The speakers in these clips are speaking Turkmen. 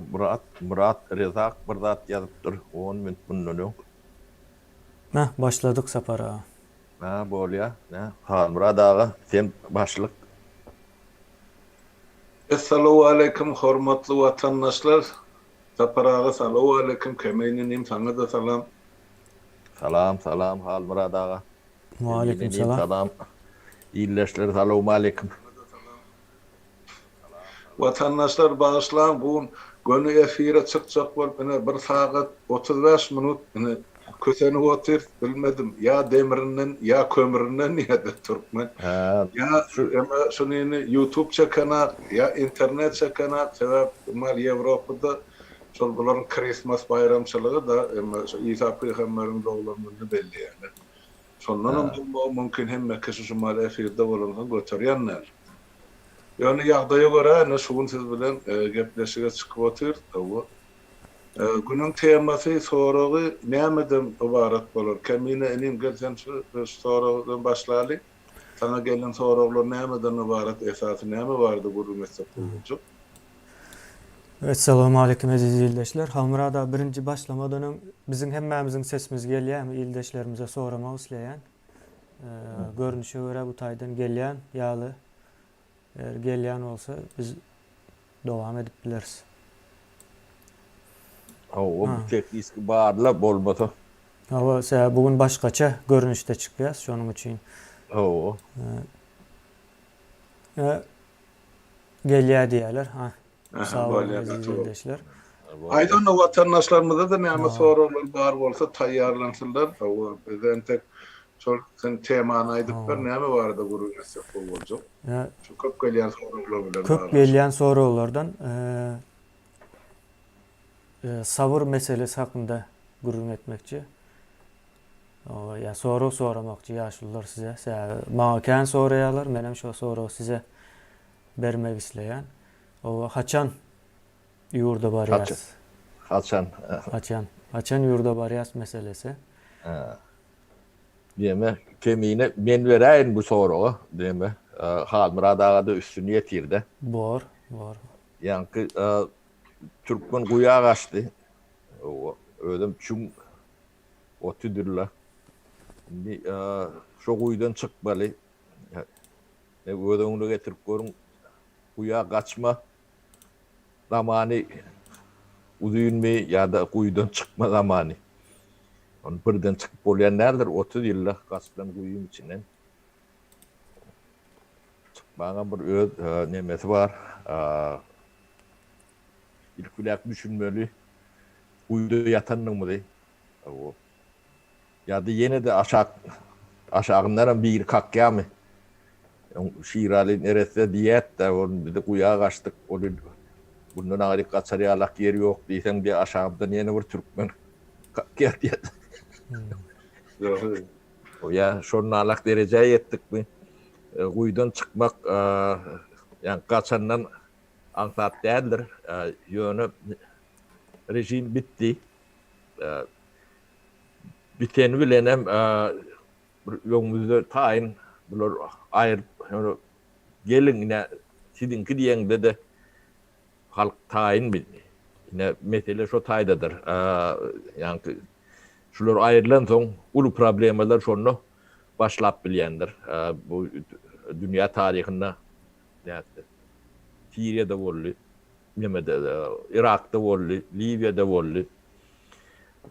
Hawa, Myrat, Myrat Rezak bir zat ýazypdyr on minut mundan öň. Heh, başladyk Sapar aga. Hä, bolýa. Nä, Halmyrat aga, sen başlyk. Essalawwaleýkim hormatly watandaşlar. Sapar aga salawwaleýkim, Kemeýin inim saňa-da salam. Salam, salam Halmyrat aga. Waleýkim Inim salam. salam. Ildeşler salowmaleýkim. Watandaşlar bagyşlaň bu gün göni efire çykjak bolup ine bir sagat 35 minut ine kösenip otyrys bilmedim ýa demirinden ýa kömürinden diýýärler türkmen ýa eme şunyny ýutub çekenak ýa internet çekenak sebäp mal ýewropada şol bularyň krismas baýramçylygy da eme şo Isa pygamberiň doglan gününi belleýärler şondanam bolmagy mümkin hemme kişi şu mal efirde bolansoň göterýän däl. Ýöne ýagdaýa görä ine şu gün siz bilen gepleşige çykyp otyrys. Hawa. Günüň temasy, soragy nämeden ybarat bolar? Kemine inim gel sen şu soragdan başlaly. Saňa gelen soraglar nämeden ybarat, esasy näme barada gürrüň etsek gowy boljak? Essalawmaleýkim eziz ildeşler. Halmyrat aga birinji başlamadan öň biziň hemmämiziň sesimiz gelýärmi ildeşlerimize soramak isleýän. Görnüşe görä bu taýdan gelýän ýaly. Eger gelýän bolsa biz dowam edip bileris. Hawa bu tehniski barlag bolmasa. Hawa sebäbi bu gün başgaça görnüşde çykýas şonuň üçin. Hawa. Gelýär diýýärler. Ha. Sag boluň eziz ildeşler. Aýt onda watandaşlarymyzda-da näme soraglar bar bolsa taýýarlansynlar. Hawa, biz entek şol sen temany aýdyp ber, näme barada gürrüň etsek gowy boljak? Şu köp gelýän soraglar bilen Köp gelýän soraglardan sabyr meselesi hakynda gürrüň etmekçi. Ýa sorag soramakçy ýaşulular size. Sebäbi maňa kän soraýarlar, menem şo soragy size bermek isleýän. Oba haçan ýurda barýas? Haçan? Haçan? Haçan ýurda barýas meselesi. Diýme, kemine men beräýin bu soraga, diýme. Halmyrat aga-da üstüni ýetirdi. Bor, bor. Ýaňky türkmen guýa gaçdy. Özem çuň otydyrlar. Indi şo guýudan çykmaly. Göz öňüne getirip görüň, guýa gaçma zamany uzynmy ýa-da guýudan çykma zamany. Ony birden çykyp bolýan däldir, 30 ýylda gaçylan guýyň içinden. Çykmagyňam bir öz nemesi bar. Ilki bilen düşünmeli guýuda ýatandygymyzy. Ýa-da ýene-de aşak, aşagyndanam biri kakýarmy? Öň Şiraly neresse diýýärdi-dä, ol bizi guýa gaçdyk, ol bundan aňryk gaçar ýalak ýer ýok diýseň diýýär, aşagymdan ýene bir türkmen kakýar diýýär. Ýa şonalak derejä ýetdikmi? Guýudan çykmak, ýa gaçandan aňsat däldir. Ýöne režim bitdi. Biteni bilenem bir öňümizde taýyn bular aýryp ýöne geliň ine siziňki diýeňde-de halk taýyn ine mesele şo taýdadyr. Ýaňky şular aýrylansoň uly problemalar şonda başlap bilýändir. Bu dünýä taryhynda nätdi? Siriýada boldy. Nemede Yrakda boldy, Liwiýada boldy.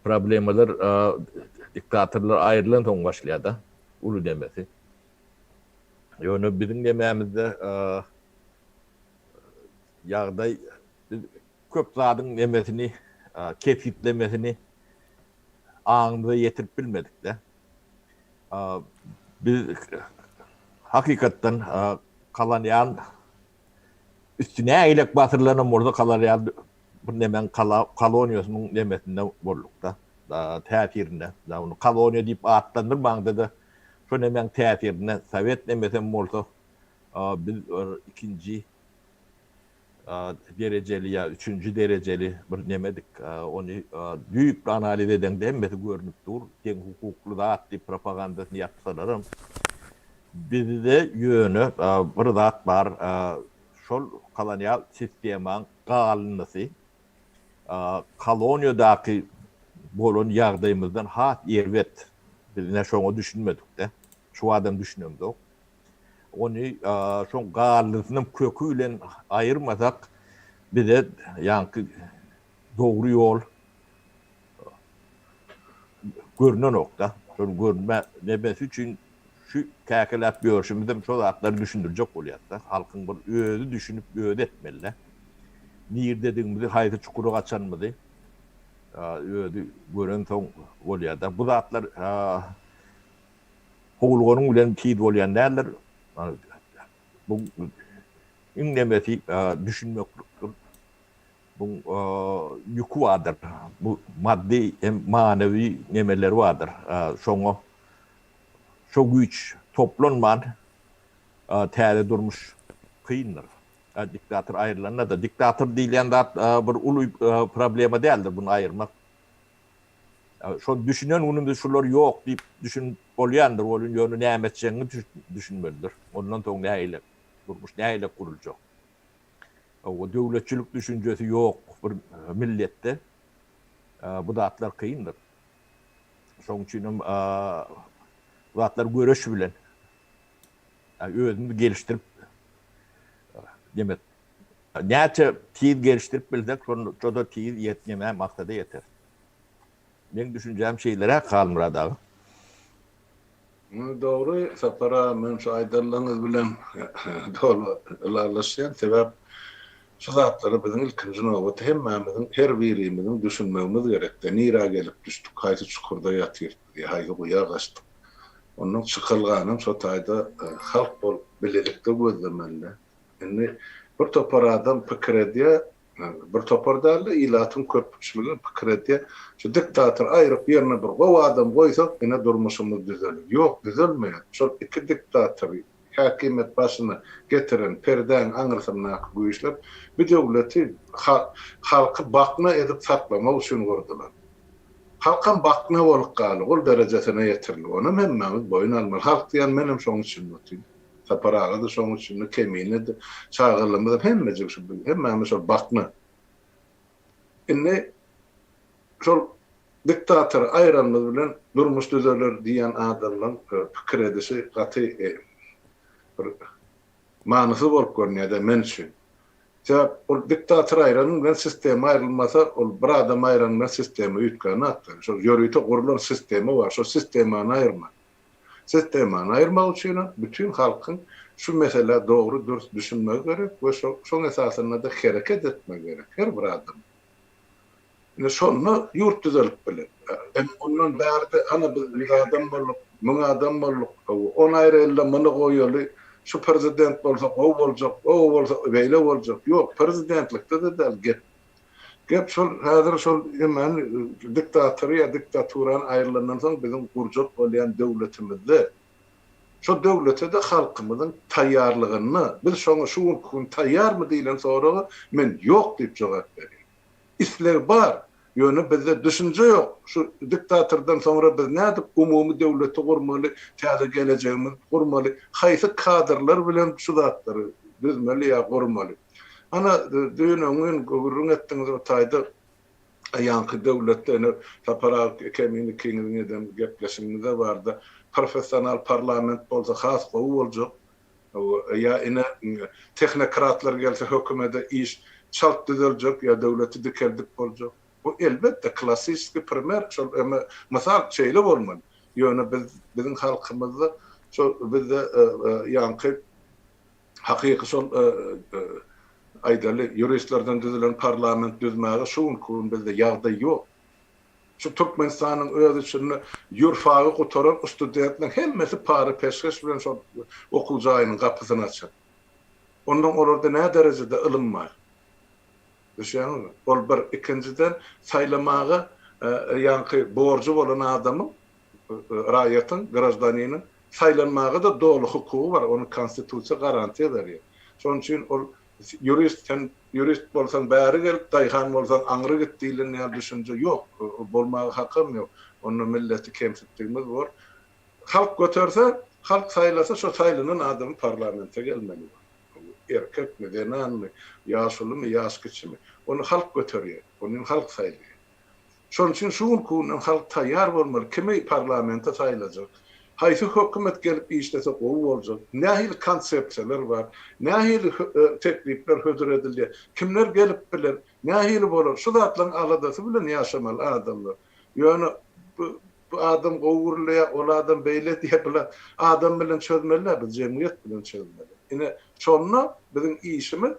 Problemalar diktatorlar aýrylansoň başlaýar-da, uly nemesi. Ýöne biziň nemämizde ýagdaý biz köp zadyň nemesini, kesgitlemesini aňymyza ýetirip bilmedik-de. Biz hakykatdan kolonial Üsti nägilek basyrylanam bolsa kolonial bir nemäň koloniýasynyň nemesinde bolduk-da, täsirinde. Ony koloniýa diýip atlandyrmaňda-da şo nemäň täsirinde, sowet nemesem bolsa biz bir ikinji derejeli ýa üçünji derejeli bir nemedik. Ony düýpli analiz edeňde hemmesi görnüp dur. Deň hukukly zat diýip propagandasyny ýapsalaram Bizde ýöne bir zat bar, şol kolonial sistemaň galyndysy. Koloniýadaky bolan ýagdaýymyzdan has erbet. Biz ine şoňa düşünmedik-de. Şu badam düşünemzok. Ony şoň galyndysynyň köki bilen aýyrmasak, bize ýaňky dogry ýol görnenok-da. Şol görünme nemesi üçin şu käkeläp ýörşümizem şo zatlary düşündirjek bolýas-da. Halkyň bir özi düşünip, özi etmeli-de. Nirdedigimizi, haýsy çukura gaçanymyzy özi görensoň bolýar-da. Bu zatlar howluganyň bilen tiz bolýan däldir. Bu iň nemesi düşünmeklikdir. Bu ýüki bardyr. Bu maddy hem manywy nemeleri bardyr. Şoňa şo güýç toplanman täze durmuş kyndyr. Diktator aýrylanda-da, diktator diýilýän zat bir uly problema däldir buny aýyrmak. Şol düşünen günümüz şular ýok diýip düşünip bolýandyr welin ýöne näme etjegiňi düşünmelidir. Ondan soň nähili durmuş nähili guruljak. Hawa döwletçilik düşünjesi ýok bir milletde bu zatlar kyndyr. Şoň üçin hem bu zatlar göreş bilen özümizi gelişdirip demek näçe tiz gelişdirip bilsek şonça-da tiz ýetmä maksada ýeteris. Meň düşünjäm şeýleräk Halmyrat aga. Dogry Sapar aga men şu aýdanlaryňyz bilen doly ylalaşýan sebäp şu zatlara biziň ilkinji nobatda hemmämiziň her birimiziň düşünmegimiz gerekde nirä gelip düşdük haýsy çukurda ýatyrys biz ýa haýsy guýa gaçdyk ondan çykalganam şo taýda halk bolup bilelikde gözlemelide indi bir topar adam pikir edýär Bir topar däl-de, ilatyň köpçüligi pikir edýär, şu diktatory aýryp, ýerine bir gowy adam goýsak, ine durmuşymyz düzeler. Ýok, düzelmeýär. Şol iki diktatory häkimiýet başyna getiren perdäň aňyrsyndaky güýçler bu döwleti halky bakna edip saklamak üçin gurdular. Halkam bakna bolup galdy, gul derejesine ýetirildi. Onam hemmämiz boýun almaly. Halk diýen menem şoň içinde otyryn. Sapar aga-da şoň içinde, Kemine-de, çagalarymyzam hemmejik şu hemmämiz şol bakna. Indi şol diktatory aýranymyz bilen durmuş düzeler diýýän adamlaň pikir edişi gaty bir manysyz bolup görünýär-de men üçin. Sebäp ol diktator aýranyň bilen sistema aýrylmasa, ol bir adam aýranyň bilen sistema üýtgänok-da. Şol ýörite gurlan sistema bar, şol sistemany aýyrmaly. Sistemany aýyrmak üçinem bütin halkyň şu meselä dogry dürs düşünmegi gerek we şoň esasynda-da hereket etmegi gerek her bir adamyň. Ine şonda ýurt düzelip biler. Emma ondan bärde ana biz ýüz adam bolduk, müň adam bolduk, ony aýraýyl-da muny goýaly, şu prezident bolsa gowy boljak, o bolsa beýle boljak. Ýok, prezidentlikde-de däl gep. Gep şol häzir şol hemmäni diktatory ýa diktaturany aýrylandan soň biziň gurjak bolýan döwletimizde şo döwlete-de halkymyzyň taýýarlygynda biz şoňa şu günki gün taýýarmy diýlen soraga men ýok diýip jogap berýän. Isleg bar, ýöne bizde düşünje ýok şu diktatordan soňra biz nädip umumy döwleti gurmaly, täze gelejegimizi gurmaly, haýsy kadrlar bilen şu zatlary düzmeli ýa gurmaly. Ana, düýn-öňňin gürrüň etdiňiz o taýda ýaňky döwletde ine Sapar aga Kemine ikiňiziň eden gepleşigiňizde bardy. Professional parlament bolsa has gowy boljak. Ýa ine tehnokratlar gelse hökümede iş çalt düzeljek ýa döwleti dikeldip boljak. Bu elbetde klassiçeskiý primer şol eme mysal şeýle bolmaly. Ýöne biz biziň halkymyzda şol bizde ýaňky Hakyky şol aýdaly, ýuristlerden düzülen parlament düzmäge şu günki gün bizde ýagdaý ýok. Şu Türkmenistanyň öz içinde ýurfagy gutaran studentleriň hemmesi para-peşgeş bilen şol okuw jaýynyň gapysyny açan. Ondan olarda nä derejede ylym bar? Düşýäňizmi? Ol bir. Ikinjiden, saýlamaga ýaňky borjy bolan adamyň raýatyň, graždaniniň saýlanmaga-da doly hukugy bar, ony konstitusiýa garantiýa berýär. Şonuň üçin ol ýurist, sen ýurist bolsaň bäri gel, daýhan bolsaň aňry git diýlen ýaly düşünje ýok, bolmaga hakam ýok. Onda milleti kemsitdigimiz bor. Halk göterse, halk saýlasa şo saýlanan adamy parlamente gelmeli bor. Erkekmi, zenanmy, ýaşulumy, ýaş kiçimi, ony halk göterýär. Ony halk saýlaýar. Şonuň üçin şu günki günden halk taýýar bolmaly, kimi parlamente saýlajak, haýsy hökümet gelip işlese gowy boljak, nähili konsepsiýalar bar, nähili teklipler hödür edilýär, kimler gelip biler, nähili bolar, şu zatlaryň aladasy bilen ýaşamaly adamlar. Ýöne bu bu adam gowy gürleýär, ol adam beýle diýýär, bular adam bilen çözmeli däl, biz jemgyýet bilen çözmeli. Ine, şonda biziň işimiz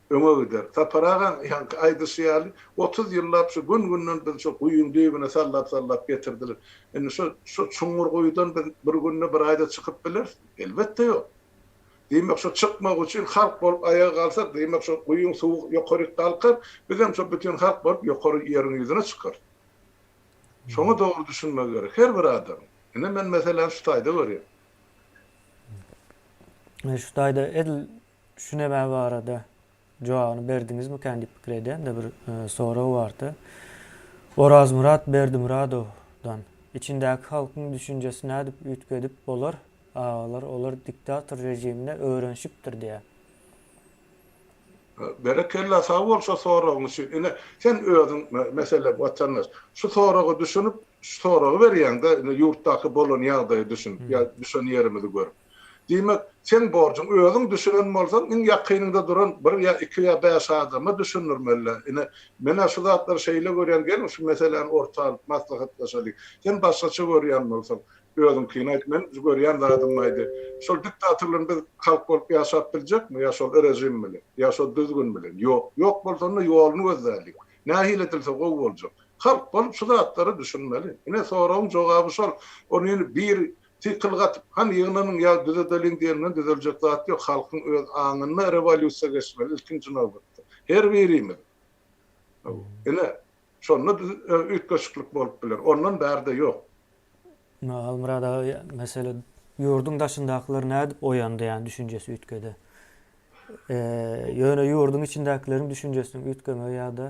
öňe gider. Sapar agaň ýaňky aýdyşy ýaly, 30 ýyllap şu gün-günden bizi şu guýyň düýbüne sallap-sallap getirdiler. Indi şu şu çuňňur guýudan biz bir günde, bir aýda çykyp bilerismi? Elbetde ýok. Diýmek, şu çykmak üçin halk bolup aýaga galsak, diýmek, şu guýyň suwy ýokaryk galkar, bizem şo bütin halk bolup ýokary ýeriň ýüzüne çykarys. Şoňa dogry düşünmegi gerek her bir adamyň. Ine men meseläni şu taýda görýän. Şu taýda edil şu neme barada jogabyny berdiňizmikän diýip pikir edýän-de bir sorag bardy. Orazmyrat Berdimyradowdan, Içindäki halkyň düşünjesi nädip üýtgedip bolar agalar olar diktator režimine öwrenşipdir diýýär. Berekella sag bol şo soragyň üçin. Ine sen özüň meselem watandaş şu soraga düşünip şu soragy berýäňdä ine ýurtdaky bolan ýagdaýa düşünip ýa düşen ýerimizi görüp. Diýmek seň borjuň özüň düşünen bolsaň iň ýakynyňda duran bir ýa iki ýa bäş adama düşündirmelidä. Ine menä şu zatlary şeýle görýän geliň şu meseläni orta alyp maslahatlaşalyň. Sen başgaça görýän bolsaň Özüňkini aýt, men görýän zadymy aýdaýyn. Şol diktator bilen biz halk bolup ýaşap biljekmi ýa şol režim bilen, ýa şol düzgün bilen? Ýok. Ýok bolsa onda ýoluny gözläliň. Nähili edilse gowy boljak. Halk bolup şu zatlara düşünmeli. Ine soragyň jogaby şol. Ony indi biri tykylyk atyp, hany ýygnanyň ýa düzedeliň diýen bilen düzeljek zat ýok. Halkyň öz aňynda rewolýusiýa geçmeli ilkinji nobatda. Her birimiz. Ine, şonda üýtgeşiklik bolup biler. Ondan bärde ýok. Halmyrat aga mesele ýurduň daşyndakylar nädip oýandy ýany düşünjesi üýtgedi. Ýöne ýurduň içindäkileriň düşünjesiniň üýtgemegi ýa-da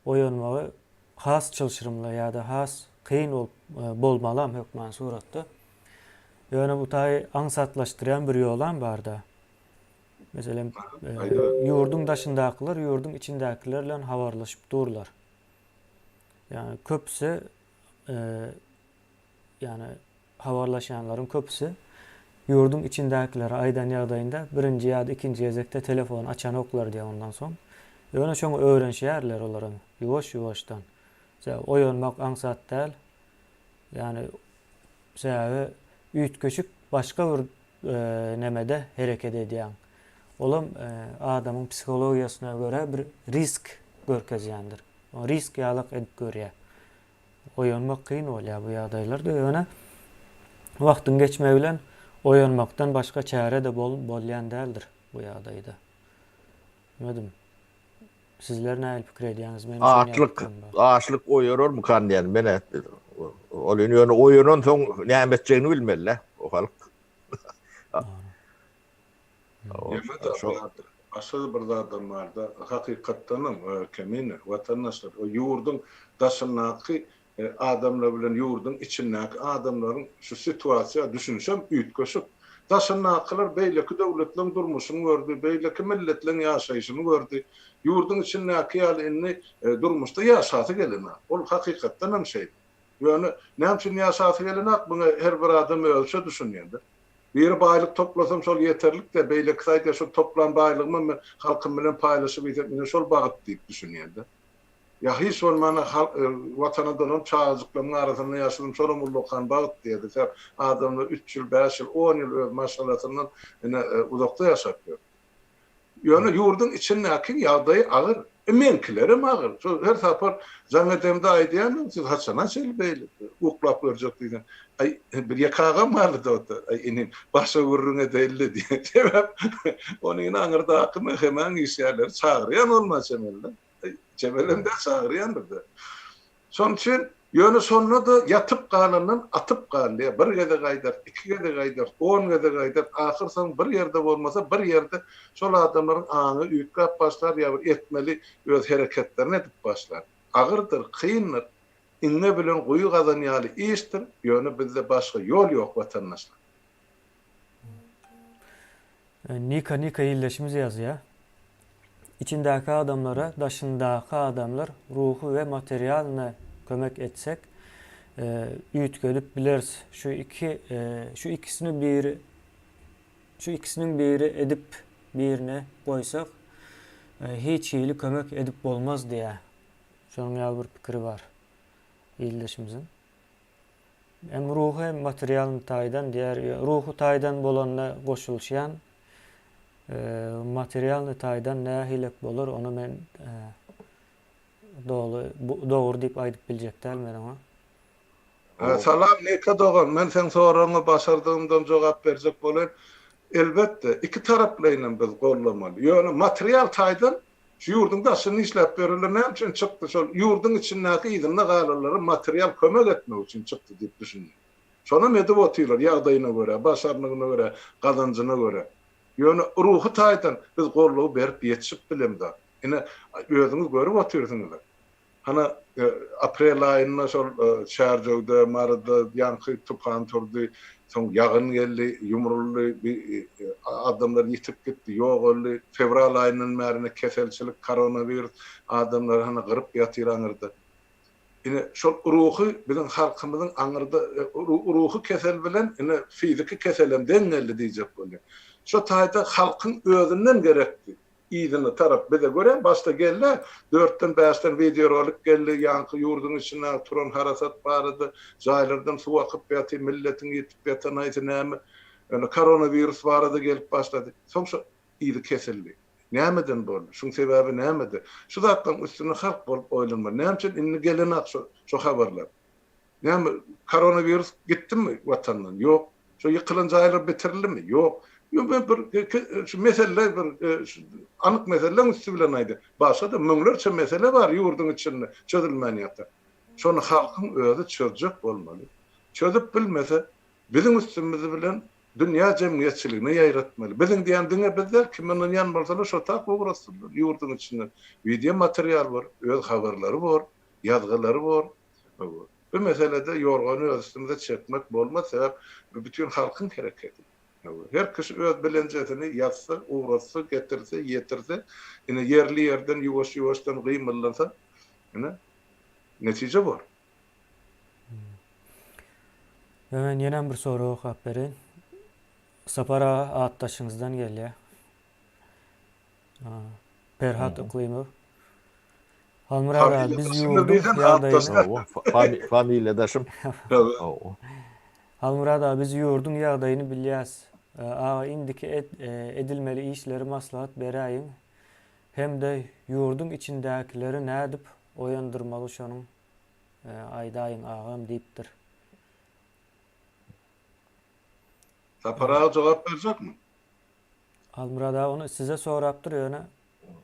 oýanmagy has çylşyrymly ýa-da has kyn bolup bolmalam hökman suratda. Ýöne bu taýy aňsatlaşdyrýan bir ýolam barda. Meselem, ýurduň daşyndakylar ýurduň içindäkiler bilen habarlaşyp durlar. Ýani köpüsi ýagny habarlaşýanlaryň köpüsi ýurduň içindäkilere aýdan ýagdaýynda birinji ýa-da ikinji gezekde telefony açanoklar diýýär ondan soň. Ýöne şoňa öwrenişýärler olaram ýuwaş-ýuwaşdan. Sebäbi oýanmak aňsat däl. Ýagny sebäbi üýtgeşik başga bir nemede hereket edýäň. Olam adamyň psihologiýasyna görä bir risk görkezýändir. Risk ýalak edip görýär. Oýanmak kyn bolýar bu ýagdaýlarda, ýöne wagtyň geçmegi bilen oýanmakdan başga çäre-de bolýan däldir bu ýagdaýda. Bilmedim. Sizler nähili pikir edýäňiz? Meniň şeýle Açlyk, pikirim bar. açlyk oýararmykan diýen men ol indi ýöne oýanan soň näme etjegini bilmeli-dä o halk. Ýöne-de başga bir zadam bar-da, hakykatdanam Kemine, watandaşlar, o ýurduň daşyndaky adamlar bilen ýurduň içindäki adamlaryň şu situasiýa düşünişem üýtgeşik. Daşyndakylar beýleki döwletleriň durmuşyny gördi, beýleki milletleriň ýaşaýşyny gördi. Ýurduň içindäki ýaly indi durmuşda ýaşasy gelenok. Ol hakykatdanam şeýle. Ýöne näme üçin ýaşasy gelenok, muňa her bir adam özüçe düşünýändir. Biri baýlyk toplasam şol ýeterlik-dä, beýlekisi aýdýar şol toplan baýlygymam men halkym bilen paýlaşyp iýsem ine şol bagt diýip düşünýän-de. Ýa hiç bolmanda halk Watana dolanyp çagajyklarymyň arasynda ýaşasam şolam ullakan bagt diýerdi. Sebäp adamlar üç ýyl, bäş ýyl, on ýyl öz maşgalasyndan ine uzakda ýaşap ýör. Ýöne ýurduň içindäki ýagdaýy agyr. E meňkilerem agyr. Şo her sapar jaň edemde aýdýan, siz haçana çenli beýle uklap görjek diýsem, aý bir ýeke agam bardy ota, aý inim başga gürrüň edeýli diýýän. Sebäp ony ine aňyrdaky MHM-iň işgärleri çagyrýan bolmaly çemeli-de. Aý çemelem däl çagyrýandyr-da. Şonuň üçin, ýöne şonda-da ýatyp galandan atyp galýar. Bir gezek aýdar, iki gezek aýdar, on gezek aýdar, ahyrsoňy bir ýerde bolmasa, bir ýerde şol adamlaryň aňy üýtgäp başlar ýa bir etmeli öz hereketlerini edip başlar. Agyrdyr, kyndyr, iňňe bilen guýy gazan ýaly işdir, ýöne bizde başga ýol ýok watandaşlar. Nika Nika ildeşimiz ýazýar. Içindäki adamlara daşyndaky adamlar ruhy we materialny kömek etsek üýtgedip bileris. Şu iki şu ikisini biri şu ikisiniň biri edip birine goýsak hiç hili kömek edip bolmaz diýýär. Şonuň ýaly bir pikiri bar ildeşimiziň. Hem ruhy hem materialny taýdan diýer. Ruhy taýdan bolanda goşulyşýan. Materialny taýdan nähilek bolar ony men doly dogry diýip aýdyp biljek däl men oňa. Salam Nika dogan, men seň soragyňa başardygymdan jogap berjek bolaýyn. Elbetde, iki taraplaýynam biz gollamaly. Ýöne material taýdan Şu ýurduň daşynda işläp ýörenler näme üçin çykdy şol ýurduň içindäki yzynda galanlara material kömek etmek üçin çykdy diýip düşünýän. Şonam edip otyrlar ýagdaýyna görä, başarnygyna görä, gazanjyna görä. Ýöne ruhy taýdan biz goldawy berip ýetişip bilemzok. Ine özüňiz görüp otyrsyňyz. Hana, aprel aýynda şol Çärjewde, Maryda ýaňky tupan turdy, soň ýagyn geldi, ýumruldy, adamlar ýitip gitdi, ýogaldy. Fewral aýyndan bäri ine keselçilik, koronawirus adamlary hana gyryp ýatyr aňyrda. Ine, şol ruhy biziň halkymyzyň aňyrda ruhy kesel bilen ine fiziki keselem deň geldi diýjek bolýan. Şo taýda halkyň özünden gerekdi. Yzyna tarap bize görä başda geldi, dörtden bäşden wideorolik geldi, ýaňky ýurduň içinde turan harasat barada, jaýlardan suw akyp ýatyr, milletiň ýitip ýatan haýsy näme, ýöne koronawirus barada gelip başlady. Soň şo yzy kesildi. Nämeden boldy? Şuň sebäbi nämede? Şu zatlaryň üstünde halk bolup oýlanmaly. Näme üçin indi gelenak şo şo habarlar? Näme, koronawirus gitdimi watandan? Ýok. Şo ýykylan jaýlar bitirildimi? Ýok. Ýok, men bir şu mesele bir şu anyk meseleleň üsti bilen aýdýan. Başga-da müňlerçe mesele bar ýurduň içinde çözülmän ýatan. Şony halkyň özi çözjek bolmaly. Çözüp bilmese, biziň üstümiz bilen dünýä jemgyýetçiligine ýaýratmaly. Biziň diýýän diňe biz däl, kim ynanýan bolsalar şo tak ugratsynlar ýurduň içinden. Wideo material bor, öz habarlary bor, ýazgylary bor. Bu meselede ýorgany öz üstümize çekmek bolmaz, sebäp bu bütin halkyň hereketi. Her kişi öz bilenjesini ýazsa, ugratsa, getirse, ýetirse, ine ýerli-ýerden ýuwaş-ýuwaşdan gymyldansa, ine, netije bor. Ýa men ýenem bir sorag okap bereýin. Sapar aga atdaşyňyzdan gelýär. Perhat Yklymow. Halmyrat aga biz ýurduň ýagdaýyny Familiýadaşym. Halmyrat aga biz ýurduň ýagdaýyny bilýäs. Aga indiki edilmeli işleri maslahat beräýiň. Hem-de ýurduň içindäkileri nädip oýandyrmaly şonuň aýdaýyň agam diýipdir. Sapar aga jogap berjekmi? Halmyrat aga ony size sorapdyr ýöne.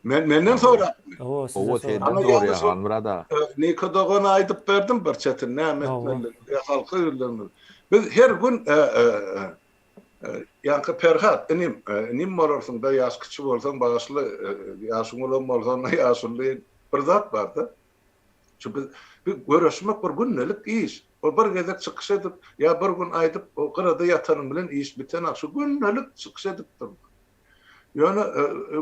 Men menden sorapmy? Hawa size Hawa sorapdyr. senden soraýar Halmyrat aga. Niko dogana aýdyp berdim bir çetin näme etmelidigini ýa halka ýüzlenmeli. Biz her gün ýaňky Perhat inim, inim bolarsyň-da ýaş kiçi bolsaň bagyşla ýaşyň ulam bolsa onda ýaşuly bir zat barda. Şu biz bu göreşmek bir gündelik iş. O bir gezek çykyş edip ýa bir gün aýdyp o gyrada ýatanyň bilen iş bitenak. Şu gündelik çykyş edip durmak. Ýöne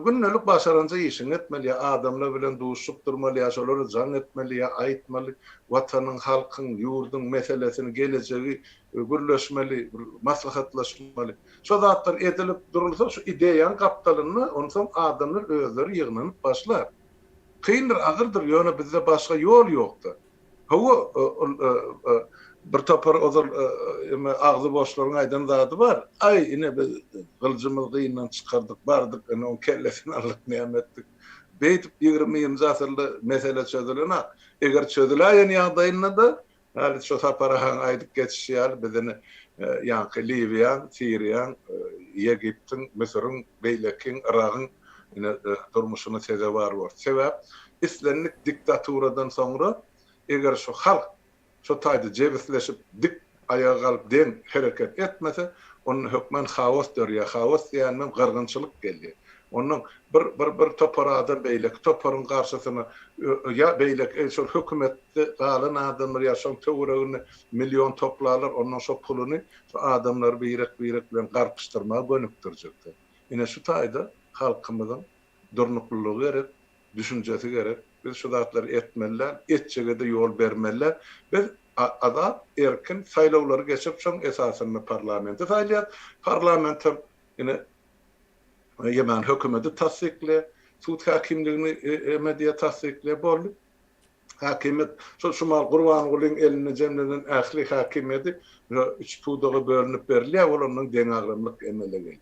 gündelik başaranja işiňi etmeli ýa adamlar bilen duşup durmaly ýa şolara jaň etmeli ýa aýtmaly. Watanyň, halkyň, ýurduň meselesini, gelejegi gürleşmeli, maslahatlaşmaly. Şo zatlar edilip durulsa şu ideýaň gapdalynda onsoň adamlar özleri ýygnanyp başlar. Kyndyr, agyrdyr, ýöne bizde başga ýol ýokda. Hawa, ol bir topar ozal eme agzy boşlaryň aýdan zady bar. Aý, ine biz gylyjymyzy gyndan çykardyk, bardyk, ine oň kellesini aldyk, näme etdik. Beýdip ýigrimi birinji asyrda mesele çözülenak. Eger çözüläýen ýagdaýynda-da, Häli şo Sapar agaň aýdyp geçişi ýaly biz ine ýaňky Liwiýaň, Siriýaň, Ýegiptiň, Müsüriň, beýlekiň, Yragyň ine durmuşyna sezewar borus. Sebäp islendik diktaturadan soňra eger şu halk şo taýda jebisleşip dik aýaga galyp deň hereket etmese onda hökman haos dörýär. Haos diýýänim gyrgynçylyk gelýär. Ondan bir bir bir topar adam beýleki toparyň garşysyna ýa beýleki şol hökümetde galan adamlar ýa şoň töwereginde million toplarlar ondan şo puluny şo adamlary birek birek bilen garpyşdyrmaga gönükdirjekdir. Ine şu taýda halkymyzyň durnuklylygy gerek. düşünjesi gerek. Biz şu zatlary etmeli däl, etjege-de ýol bermeli däl. Biz azat, erkin saýlawlary geçirip şoň esasynda parlamenti saýlaýas. Parlamentem ine ýemän hökümeti tassyklaýar, sud häkimligini eme edýär, tassyklaýar, boldy. Häkimiýet şol şumal Gurbangulyň elinde jemlenen ähli häkimiýeti üç pudaga bölünip berilýär, ol ondan deňagramlyk emele gelýär.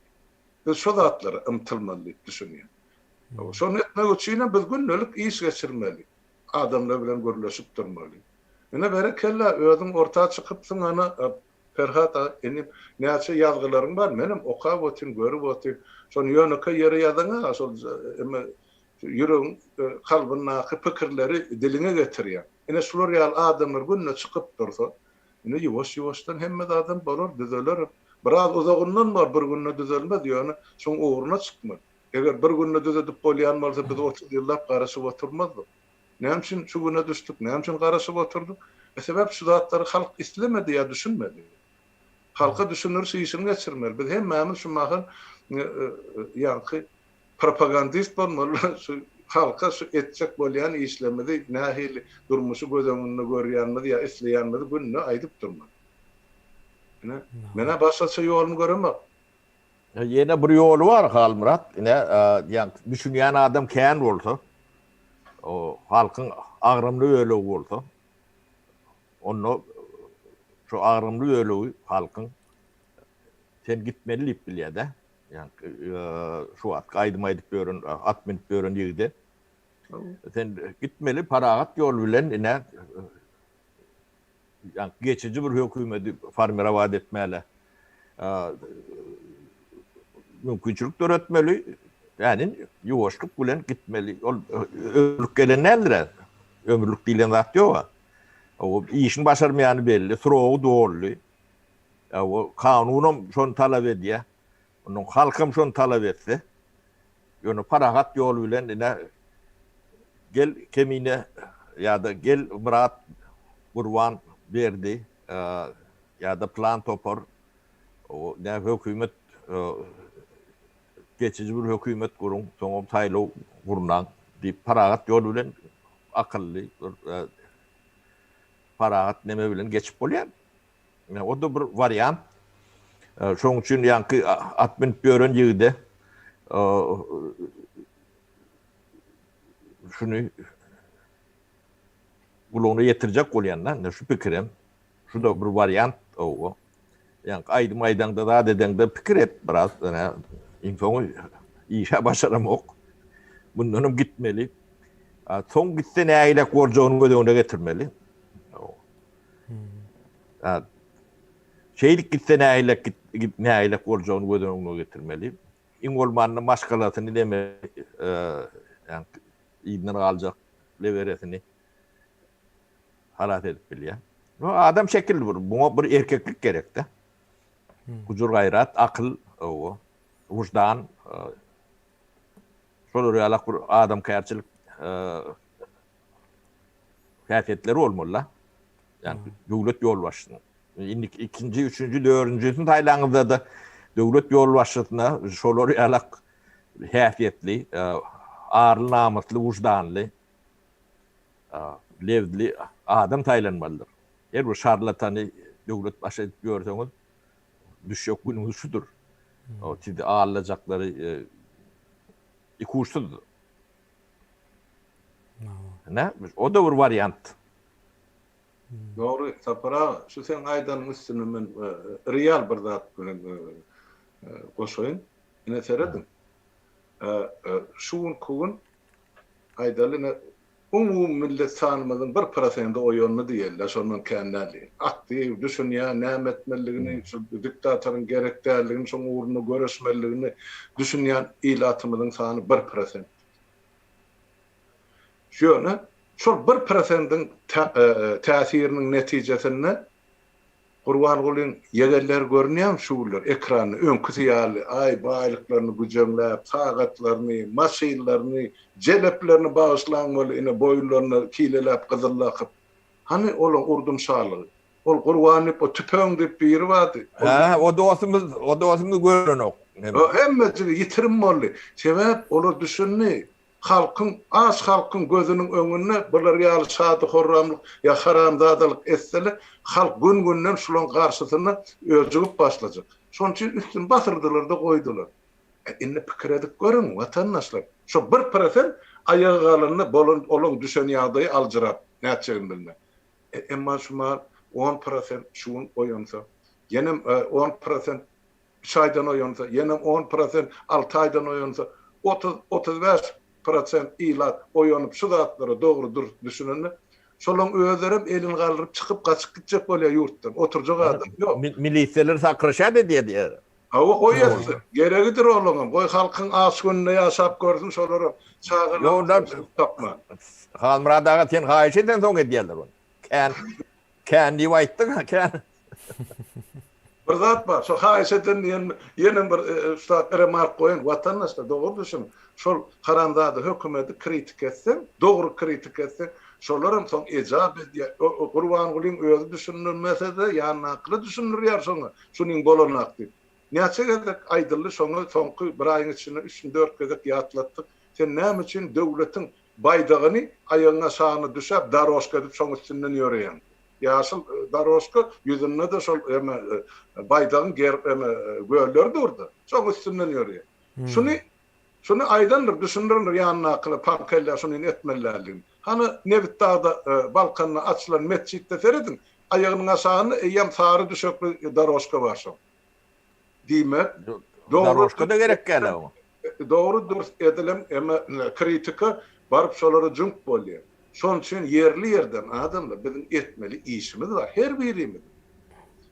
Biz şo zatlara ymtylmaly diýip düşünýän. Şony etmek üçinem biz gündelik iş geçirmeli. Adamlar bilen gürleşip durmaly. Ine berekella özüň orta çykypsyň ana Perhat aga inim näçe ýazgylaryň bar menem okap otyryn görüp otyryn. Şony ýönekeý ýere ýazaňa şol eme ýüregiň kalbyndaky pikirleri diliňe getirýäň. Ine şular ýaly adamlar günde çykyp dursa ine ýuwaş-ýuwaşdan hemme zadam bolar düzelerem. Biraz uzagyndan bor bir günde düzelmez ýöne şoň ugruna çykmaly. Eger bir günde düzedip bolýan bolsa biz 30 ýyllap garaşyp oturmazdyk. Näme üçin şu güne düşdük, näme üçin garaşyp oturdyk? E sebäp şu zatlary halk islemedi ýa düşünmedi. Halka düşündiriş işini geçirmeli. Biz hemmämiz şu mahal ýaňky propagandist bolmaly, şu halka şu etjek bolýan işlerimizi, nähili durmuşy göz öňünde görýänimizi ýa isleýänimizi günde aýdyp durmaly. Ine, men-ä başgaça ýoluny göremok. Ýene bir ýoly bar Halmyrat, ine, ýa düşünýän adam kän bolsa, o halkyň agramly bölegi bolsa, onda şu agramly bölegi halkyň sen gitmeli diýip bilýär-de. Ýa şu wagt aýdym aýdyp ýören, at münüp ýören ýigide sen gitmeli parahat ýol bilen ine Ýa geçiji bir hökümeti formirowat etmäle mümkinçilik döretmeli. Ýani ýuwaşlyk bilen gitmeli. Ol ömürlik gelen däldir. Ömürlik diýlen zat ýok. O işini başarmaýany belli, srogy doldy. O kanunam şony talap edýär. Ondan halkam şony talap etse, ýöne parahat ýol bilen ine gel Kemine ýa-da gel Myrat Gurban Berdi ýa-da plan topar o nä hökümet geçiji bir hökümet guruň, soňam saýlaw gurnaň diýip parahat ýol bilen akylly bir parahat neme bilen geçip bolýar. O-da bir wariant. Şoň üçin ýaňky at münüp ýören ýigide şuny gulagyna ýetirjek bolýan-da, indi şu pikirem. Şu-da bir wariant owo. Ýaňky aýdym aýdaňda, zat edeňde pikir et biraz, ine, iň soňy işe başaramok. Mundanam gitmeli. Soň gitse nägilek boljagyny göz öňüne getirmeli. Şeýdip gitse nähilek nähilek boljagyny göz öňüne getirmeli. Iň bolmanda maşgalasyny neme yzyndan galjak leberesini halas edip bilýär. Bu adam şekilli bir, buňa bir erkeklik gerekde. Gujur gaýrat, akyl, owo, wyždan, şolar ýalak bir adamkärçilik häsiýetleri bolmaly-da. Ýagny döwlet ýolbaşçysynyň. Indi ikinji, üçünji, dördünjisini saýlaňyzda-da döwlet ýolbaşçysyna şolar ýalak häsiýetli, arly, namysly, wyždanly, lebzli adam saýlanmalydyr. Her bir şarlatany döwlet başy edip ýörseňiz, düşjek günüňiz şudur. Sizi aldajaklary ikuçsuzdyr. Ine, o-da bir wariant. Dogry, Sapar aga, şu seň aýdanyň üstüne men real bir zat bilen goşaýyn. Ine serediň. Şu günki gün aýdaly ine umumy millet sanymyzyň bir prosendi oýandy diýeli, şondan kän däl diýeli. Aktiw, düşünýän, näme etmelidigini, şu diktatoryň gerek däldigini, şoň ugrunda göreşmelidigini düşünýän ilatymyzyň sany bir prosent. Ýöne şol bir prosendiň täsiriniň netijesinde Gurbangulyň ýegenleri görünýärmi şu günler ekranda öňküsi ýaly aý baýlyklaryny güjeňläp, sagatlaryny, maşynlaryny, jeleplerini bagyşlaň weli ine boýunlaryna kileläp gyzyl dakyp. Hany olaň urdum şalygy? Ol Gurban diýip o tüpeň diýip biri bardy. Hä, o dostumyz, o dostumyz görenok. Hemmejigi ýitirim boldy. Sebäp olar düşündi. Halkyň, aç halkyň gözüniň öňünde bular ýaly şady-horramlyk ýa haramzadalyk etseler, halk gün-günden şulaň garşysyna öjügip başlajak. Şonuň üçin üstüni basyrdylar-da goýdular. E, indi pikir edip görüň, watandaşlar, şo bir prosent aýaga galanda bolan olaň düşen ýagdaýy aljyrap, nätjegini bilmän. E, emma şu mahal on prosent şu gün oýansa, ýenem on prosent üç aýdan oýansa, ýenem on prosent alty aýdan oýansa, otuz, 35 prosent ilat oýanyp şu zatlara dogry dürs düşünende, şolaň özlerem elini galdyryp çykyp gaçyp gitjek bolýar ýurtdan, oturjak adam ýok. Milisiýalar sakraşýar edýär diýýär. Hawa goý etsin, geregidir olaňam, goý halkyň aç gününde ýaşap görsün şolaram, çagalaryny tapman. Halmyrat aga sen haýyş edensoň edýärler ony. Kän kän diýip aýtdyň-a, kän. Bir zat bar, şo haýyş eden diýen ýene bir şu zat remark goýaýyn, watandaşlar dogry düşüniň, şol haramzada hökümeti kritika etseň, dogry kritika etseň, şolaram soň ejap edýär. Gurbangulyň özi düşündirmese-de ýanyndakylar düşündirýär şoňa, şunyň bolanak diýip. Näçe gezek aýdyldy şoňa soňky bir aýyň içinde üçmi-dört gezek ýatlatdyk. Sen näme üçin döwletiň baýdagyny aýagyň aşagyna düşäp daroşka edip şoň üstünden ýöreýäň. Ýaşyl daroşka ýüzünde-de şol eme baýdagyň gerb eme gölleri durda. Şoň üstünden ýöreýär. Şuny şuny aýdandyr, düşündirendir ýanyndakylar paňkella şuny etmeli däldigini. Hany Nebitdagda Balkanda açylan metjitde serediň, aýagynyň aşagynda eýýäm sary düşekli daroşka bar şoň. Diýmek, dogry Daroşka-da gerek däl oňa. Dogry dürs edilen eme kritika baryp şolara jüňk bolýar. Şonuň üçin ýerli ýerden adamlar biziň etmeli işimiz bar her birimiziň.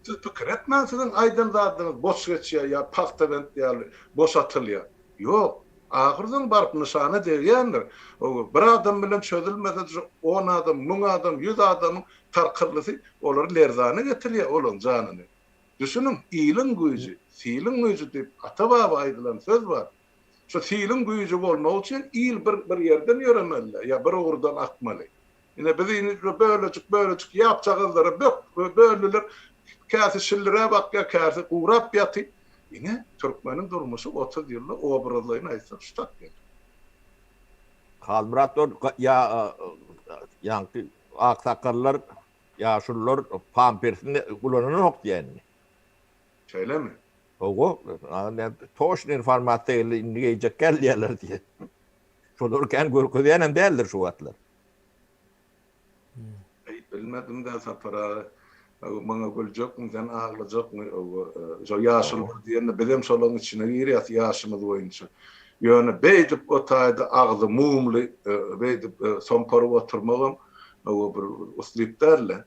Siz pikir etmäň siziň aýdan zadyňyz boş geçýär ýa pagtabent ýaly boş atylýar. Ýok. Ahyrsoň baryp nyşana degýändir. Bir adam bilen çözülmese şu on adam, müň adam, ýüz adamyň tarkyldysy olary lerzana getirýär olaryň janyny. Düşüniň, iliň güýji, siliň güýji diýip ata-baba aýdylan söz bar. Şu siliň güýji bolmagy üçin il bir bir ýerden ýöremeli-dä, ýa bir ugurdan akmaly. Ine, biz indi bölejik-bölejik ýapjagazlara bök böldüler. Käsi şilliräp akýar, käsi gurap ýaty. Ine, türkmeniň durmuşy 30 ýylda obrazlaýyn aýtsak şu tak geldi. Halmyrat ol ýa ýaňky aksakgallar Ýaşulular pampersini ulananok diýýär indi. Şeýlemi? Hawa, toşny informasiýa geldi, indi geýjek däl diýýärler diýýär. Şolary kän görkezýänem däldir şu wagtlar. Eý, bilmedim-dä Sapar aga. Maňa güljekmi, sen aglajakmy? Şo ýaşulular diýende bizem şolaryň içine girýäs ýaşymyz boýunça. Ýöne beýdip o taýda agzy mumly beýdip somparyp oturmagam o bir uslyp däl-de.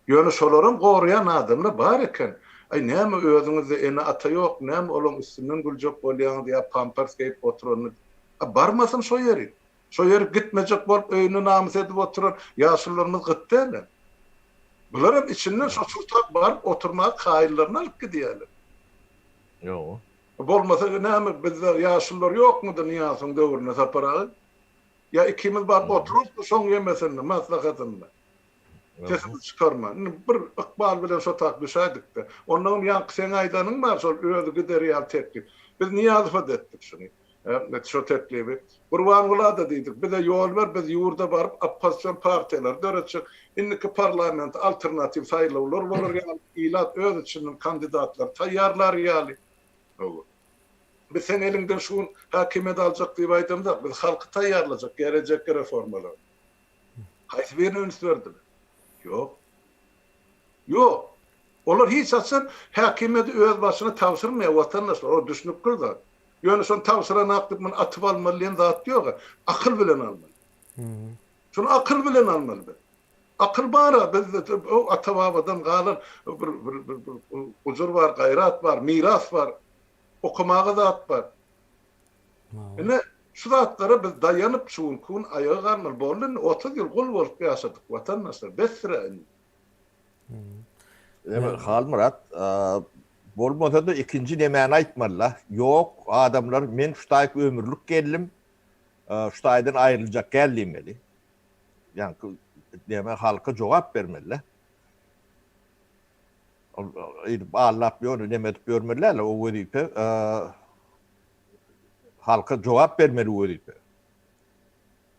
Ýöne şolaram goraýan adamlar bar eken. Aý näme özüňizde ene-ata ýok, näme olaň üstünden güljek bolýaňyz ýa pampers geýip oturanyny. A barmasyn şo ýerik. Şo ýerik gitmejek bolup öýünde namys edip oturan ýaşulularymyz gyt däl-ä. Bularam içinden şo çurtak baryp oturmaga kaýyllaryny alyp gidýärler. Ýok. Bolmasa näme bizde ýaşulular ýokmudy Nyýazowyň döwründe Sapar aga? Ýa ikimiz baryp oturarysmy şoň ýemesinde, maslahatynda? Sesimizi çykarman. Indi bir ykbal bilen şo tak düşäýdik-de. Onnoňam ýaňky seň aýdanyň bar şol özi gider ýaly teklip. Biz Nyýazowa-da etdik şuny. Şo teklibi. Gurbangula-da diýdik, bize ýol ber, biz ýurda baryp oppozision partiýalary döretjek. Indiki parlamente alternatiw saýlawlar bolar ýaly, ilat öz içinden kandidatlary taýýarlar ýaly. Hawa. Biz seň eliňden şu gün häkimiýeti aljak diýip aýdamzok, biz halky taýýarlajak gelejekki reformalara. Haýsy birine üns berdiler? Ýok. Ýok. Olar hiç haçan häkimiýeti öz başyna tabşyrmaýar watandaşlar, o düşnükli zat. Ýöne şony tabşyranak diýip muny atyp almaly diýen zat ýok-a. Akyl bilen almaly. Şuny akyl bilen almaly biz. Akyl bar-a bizde o ata-babadan galan bir bir bir gujur bar, gaýrat bar, miras bar. Okamaga zat bar. Ine, şu zatlara biz daýanyp şu günki gün aýaga galmaly. Boldy indi 30 ýyl gul bolup ýaşadyk watandaşlar. Besdir-ä indi. Eme Halmyrat, bolmasa-da ikinji nemäni aýtmaly-la. Ýok, adamlar men şu taýyk ömürlik geldim, şu taýdan aýryljak däl diýmeli. Ýaňky neme halka jogap bermeli-le. Ol edip allap ýöne neme edip ýörmeli däl, o wezipe halka jogap bermeli wezipe.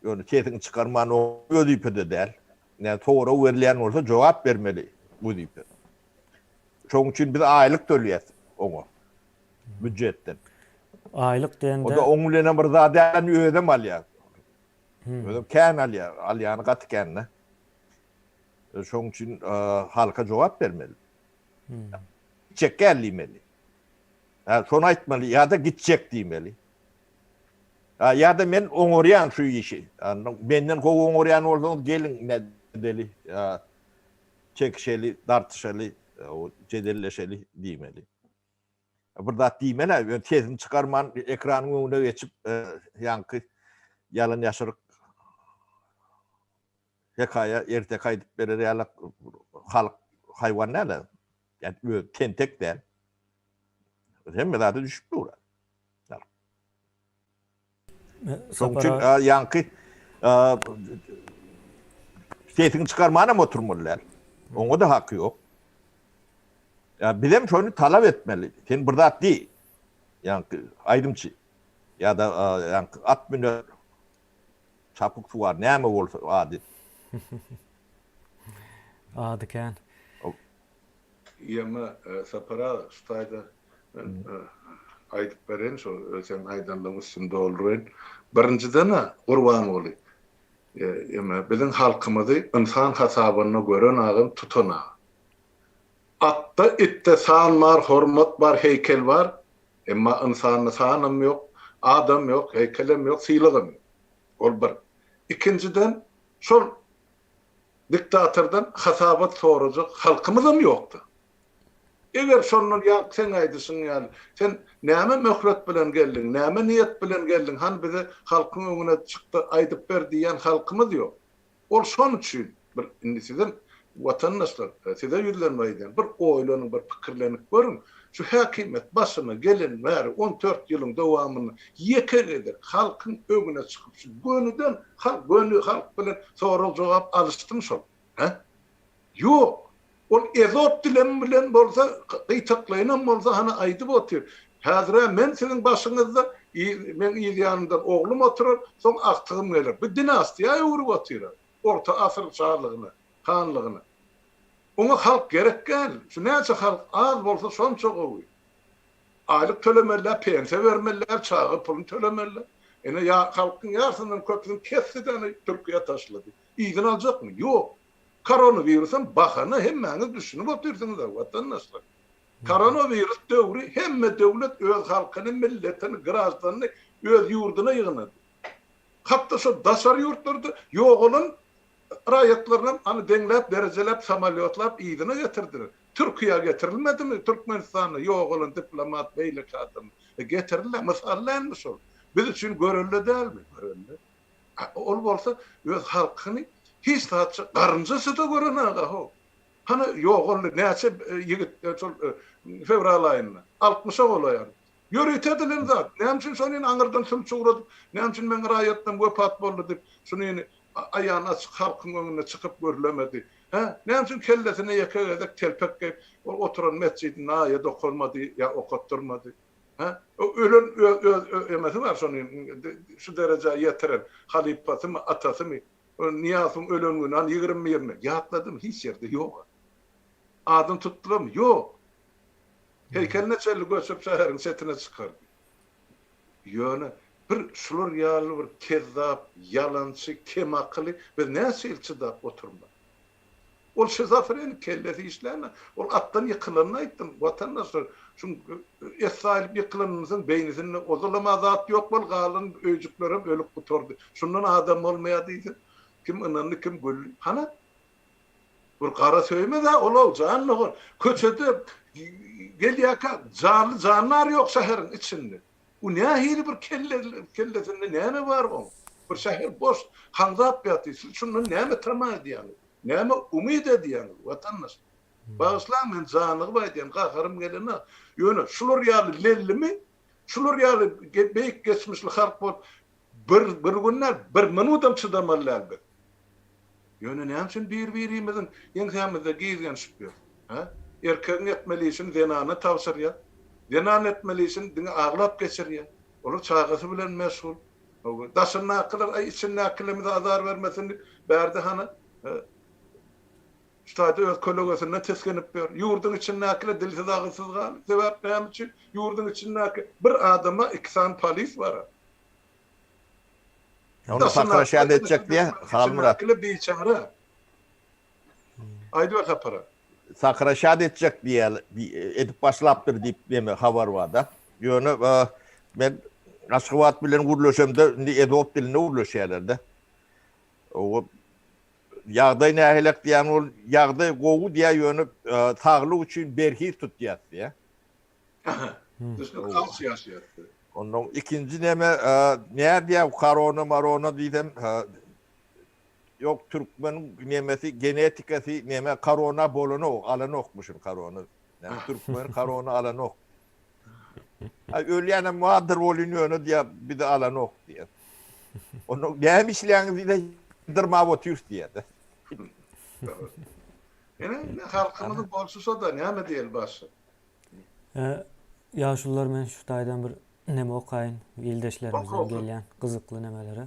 Ýöne sesiňi çykarman o wezipe-de däl. Näme sorag berilýän bolsa jogap bermeli wezipe. Şonuň üçin biz aýlyk töleýäs oňa býujetden. Aýlyk diýende. O-da oň bilenem bir zat däl, özem alýar. Özem kän alýar, alýany gaty kän-de. Şonuň üçin halka jogap bermeli. Gitjek gel diýmeli. Hä, şony aýtmaly ýa-da gitjek diýmeli. Hä, ýa-da men oňarýan şu işi. Menden gowy oňarýan bolsaňyz geliň edeli, çekişeli, dartyşaly, jedelleşeli diýmeli. Bir zat diýmeli, ýöne sesini çykarman ekranyň öňüne geçip, ýaňky ýalan-ýaşryk hekaýa, erteki aýdyp berer ýaly halk haýwan däl-ä. Ýa öz tentek däl. Hemme zada düşüp dur. Şonuň üçin ýaňky sesiňi çykarmanam oturmaly däl. Oňa-da haky ýok. Ýa bizem şony talap etmeli. Sen bir zat diý. Ýaňky aýdymçy ýa-da ýaňky at müner çapyksuwar näme bolsa ady. Ady kän. Ýöne Sapar aga şu taýda men aýdyp bereýin şo seň aýdanlaryň üstüni dolduraýyn. Birinjiden-ä Gurbanguly eme biziň halkymyzy ynsan hasabynda gören agam tutan aga. Atda itde san bar hormat bar heýkel bar emma ynsanda sanam ýok adam ýok heýkelem ýok sylagam ýok. Ol bir. Ikinjiden şol Diktatordan hasabat sorajak halkymyzam ýokdy. Eger şondan ýaňky seň aýdyşyň ýaly, sen näme möhlet bilen geldiň, näme niýet bilen geldiň, hany bize halkyň öňüne çykda aýdyp ber diýýän halkymyz ýok. Ol şon üçin bir indi sizem watandaşlar size ýüzlenip aýdýan, bir oýlanyň, bir pikirlenip görüň, şu häkimiýet başyna gelen bäri 14 ýylyň dowamynda ýeke gezek halkyň öňüne çykyp şu gönüden Halk göni halk bilen sorag jogap alyşdymy şol? Hä? Ýok. Ol ezop dilem bilen bolsa, gytaklaýynam bolsa hany aýdyp otyr. Häzir-ä men siziň başyňyzda, meň yz ýanymdan oglum oturar, soň agtygym geler. Bu dinastiýa öwrüp otyr-a. Orta asyr şalygyna, hanlygyna. Oňa halk gerek däl. Şu näçe halk az bolsa şonça gowy. Aýlyk tölemeliler, pensiýa bermeliler, çaga puluny tölemeliler. Ine ýa halkyň ýarsyndan köpüsini kesdi-de ony Türkiýä taşlady. Yzyny aljakmy? Ýok. Koronawirusam bahana hemmäňiz düşünip otyrsyňyz-a watandaşlar. Koronawirus döwri hemme döwlet öz halkyny, milletini, graždanyny öz ýurduna ýygnady. Hatda şo daşary ýurtlarda ýogalan raýatlarynam hany deňläp, derejeläp, samolýotlap yzyna getirdiler. Türkiýä getirilmedimi Türkmenistanda ýogalan diplomat beýleki adam? E getirildi, mysal dälmi şol? Biz üçin görelde dälmi? Görelde. A ol bolsa öz halkyny hiç zatça garynjaça-da görenaga how. Hany ýogaldy näçe ýigit şol fewral aýynda? Altmyşa golaý adam. Ýörite edilen zat. Näme üçin şonyny aňyrdan sülçi ugradyp, näme üçin meň raýatlarym wepat boldy diýip, şunyny aýan açyk halkyň öňünde çykyp gürlemedi? Hä? Näme üçin kellesine ýeke gezek telpek geýip, ol oturan metjidinde aýat okalmady ýa okatdyrmady? Hä? Ölen öz öz emesi bar şony şu derejä ýetiren halypasymy, atasymy? Nyýazowyň ölen güni, hany 21-ine ýatladymy? Hiç ýerde ýok. Adyny tutdularmy? Ýok. Heýkeline çenli göçürip şäheriň çetine çykardy. Ýöne bir şular ýaly bir kezzap, ýalançy, kemakyly biz näçe ýyl çydap oturmaly? Ol şizofrenik kellesi işlänok. Ol atdan ýykylanyny aýtdym. Watandaşlar, şuň essaýylyp ýykylanyndan soň beýnisinde ozalam-a zat ýok bol, galan öýjüklerem ölüp gutardy. Şundan adam bolmaýar diýse, kim ynandy, kim güldi. Hana, Bir gara söýmez-ä ol-ow, jan dogan. Köçede gelýärkä janly jandar ýok şäheriň içinde. Bu nähili bir kelle, kellesinde näme bar oň? Bir şäher boş, haňzap ýatyr. Siz şundan näme tama edýäňiz? Näme umyt edýäňiz, watandaş? Bagyşlaň, men janygyp aýdýan, gaharym gelenok. Ýöne şular ýaly lellimi, şular ýaly beýik geçmişli halk bolup, Bir bir gün däl, bir minudam çydamaly däl biz. Ýöne näme üçin bir-birimiziň ýeňsämizde gizgenişip ýörüs? Hä? Erkegiň etmeli işini zenana tabşyrýar. Zenan etmeli işini diňe aglap geçirýär. Olar çagasy bilen meşgul. Daşyndakylar aý içindäkilerimize azar bermesin diýip, bärde hany şu taýda öz kölegesinden tisginip ýör. Ýurduň içindäkiler dilsiz agyzsyz galdy. Sebäp näme üçin? Ýurduň içindäki bir adama iki sany polis bar. Ony sakraşýan etjek diýä, Halmyrat. Içindäkiler biçäre. Aýdyber Sapara. Sakraşat etjek diýýär, edip başlapdyr diýip neme habar bar-da. Ýöne men Aşgabat bilen gürleşemde indi ezop dilinde gürleşýärler-de. O ýagdaý nähilek diýýän ol ýagdaý gowy diýýär, ýöne saglyk üçin berhiz tutýas diýýär. Düşnükli aç ýaşaýas. Ondan ikinji neme nädýär korona marona diýsem Ýok türkmeniň nemesi genetikasy neme korona bolanok alanokmyşyn korona. Näme türkmen korona alanok. Ay ölýänem bardyr bolýan ýöne diýýär bizi alanok diýýär. Onda näme işleýäňiz diýse dyrmap otyrys diýýär. Ine ine halkymyzyň bolşy şo-da näme diýeli başga. Ýaşulular men şu taýdan bir neme okaýyn ildeşlerimizden gelýän gyzykly nemeleri.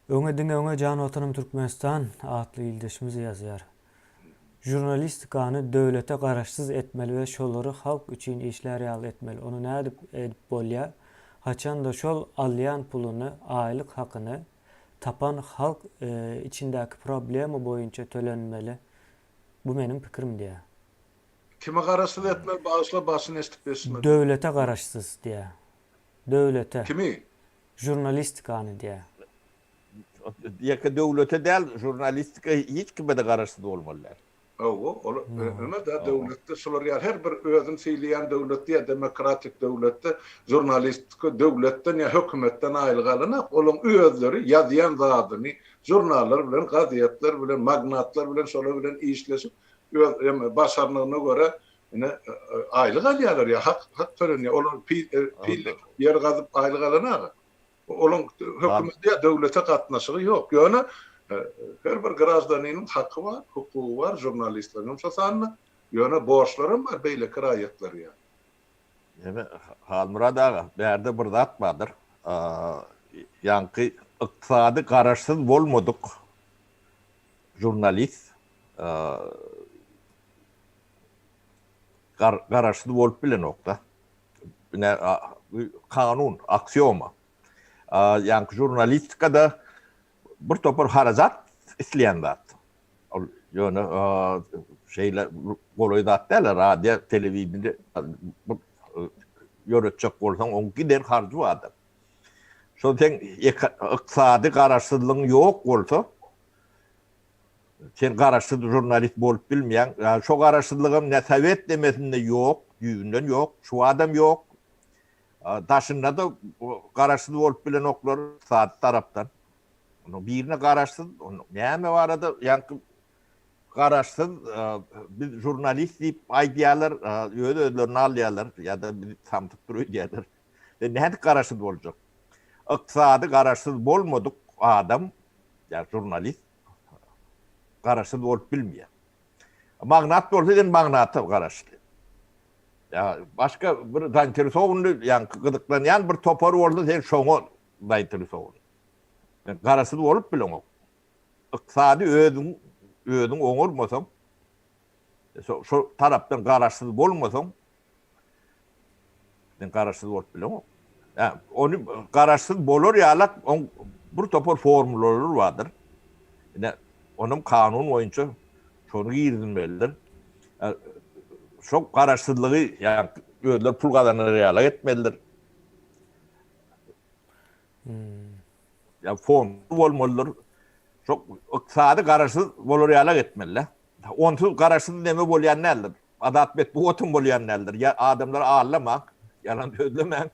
Öňe diňe öňe jan watanym Türkmenistan atly ildeşimiz ýazýar. Žurnalistikany döwlete garaşsyz etmeli we şolary halk üçin işlär ýaly etmeli. Ony nädip edip bolýa? Haçanda şol alýan puluny, aýlyk hakyny tapan halk içindäki problema boýunça tölenmeli. Bu meniň pikirim diýýär. Kime garaşsyz etmeli bagyşla başyny eşdip eşitmedim. Döwlete garaşsyz diýýär. Döwlete. Kimi? Žurnalistikany diýýär. Ýeke döwlete däl, žurnalistika hiç kime-de garaşsyz bolmaly däl. Hawa, ol ine-de döwletde şular ýaly her bir özüni sylaýan döwletde ýa demokratik döwletde žurnalistika döwletden ýa hökümetden aýlyk alanok, olaň özleri ýazýan zadyny žurnallar bilen, gazetler bilen, magnatlar bilen şolar bilen işleşip öz hem başarnygyna görä ine aýlyk alýarlar ýa hak hak tölenýär. Olar pil pil ýer gazyp aýlyk alanok. Olaň hökümete ýa döwlete gatnaşygy ýok. Ýöne her bir graždaniniň haky bar, hukugy bar, žurnalistleriň hem şo sanda. Ýöne borçlaram bar beýleki raýatlar ýaly. Ýöne Halmyrat aga, bärde bir zat bardyr. Ýaňky ykdysady garaşsyz bolmadyk žurnalist garaşsyz bolup bilenok-da. Ine, bu kanun, aksioma. Ýaňky žurnalistikada bir topar harajat isleýän zat. Ol ýöne şeýle golaý zat däl, radio, telewideniýe ýöretjek bolsaň, oň giden harjy bardyr. Şol seň ykdysady garaşsyzlygyň ýok bolsa, Sen garaşsyz žurnalist bolup bilmeýäň. Şo garaşsyzlygam ne sowet demesinde ýok, düýbünden ýok, şu adam ýok. Daşynda-da garaşsyz bolup bilenoklar ykdysady tarapdan. Onuň birine garaşsyz, onuň näme barada ýaňky garaşsyz biz žurnalist diýip aýdýarlar, öz-özlerini alýarlar ýa-da bizi samsykdyr öýdýärler. Sen nädip garaşsyz boljak? Ykdysady garaşsyz bolmadyk adam, ýa žurnalist garaşsyz bolup bilmeýär. Magnat bolsa sen magnata garaşly. Ýa başga bir zainteresowanyny, ýa gyzyklanýan bir topar bolsa sen şoňa zainteresowany. Sen garaşsyz bolup bileňok. Ykdysady özüň özüň oňarmasaň, şo tarapdan garaşsyz bolmasaň, Sen garaşsyz bolup bileňok. Ýa ony garaşsyz bolar ýalak oň bir topar formulalary bardyr. Ine onuň kanun boýunça şony girizilmelidir. Şo garaşsyzlygy ýa özleri pul gazanar ýalak etmelidir. Hmm. Ýa fond bolmalydyr. Şo ykdysady garaşsyz bolar ýalak etmeli. Onsuz garaşsyz neme bolýan däldir. Azat metbugatyň bolýan däldir. Ýa adamlary aldamaň, ýalan sözlemäň.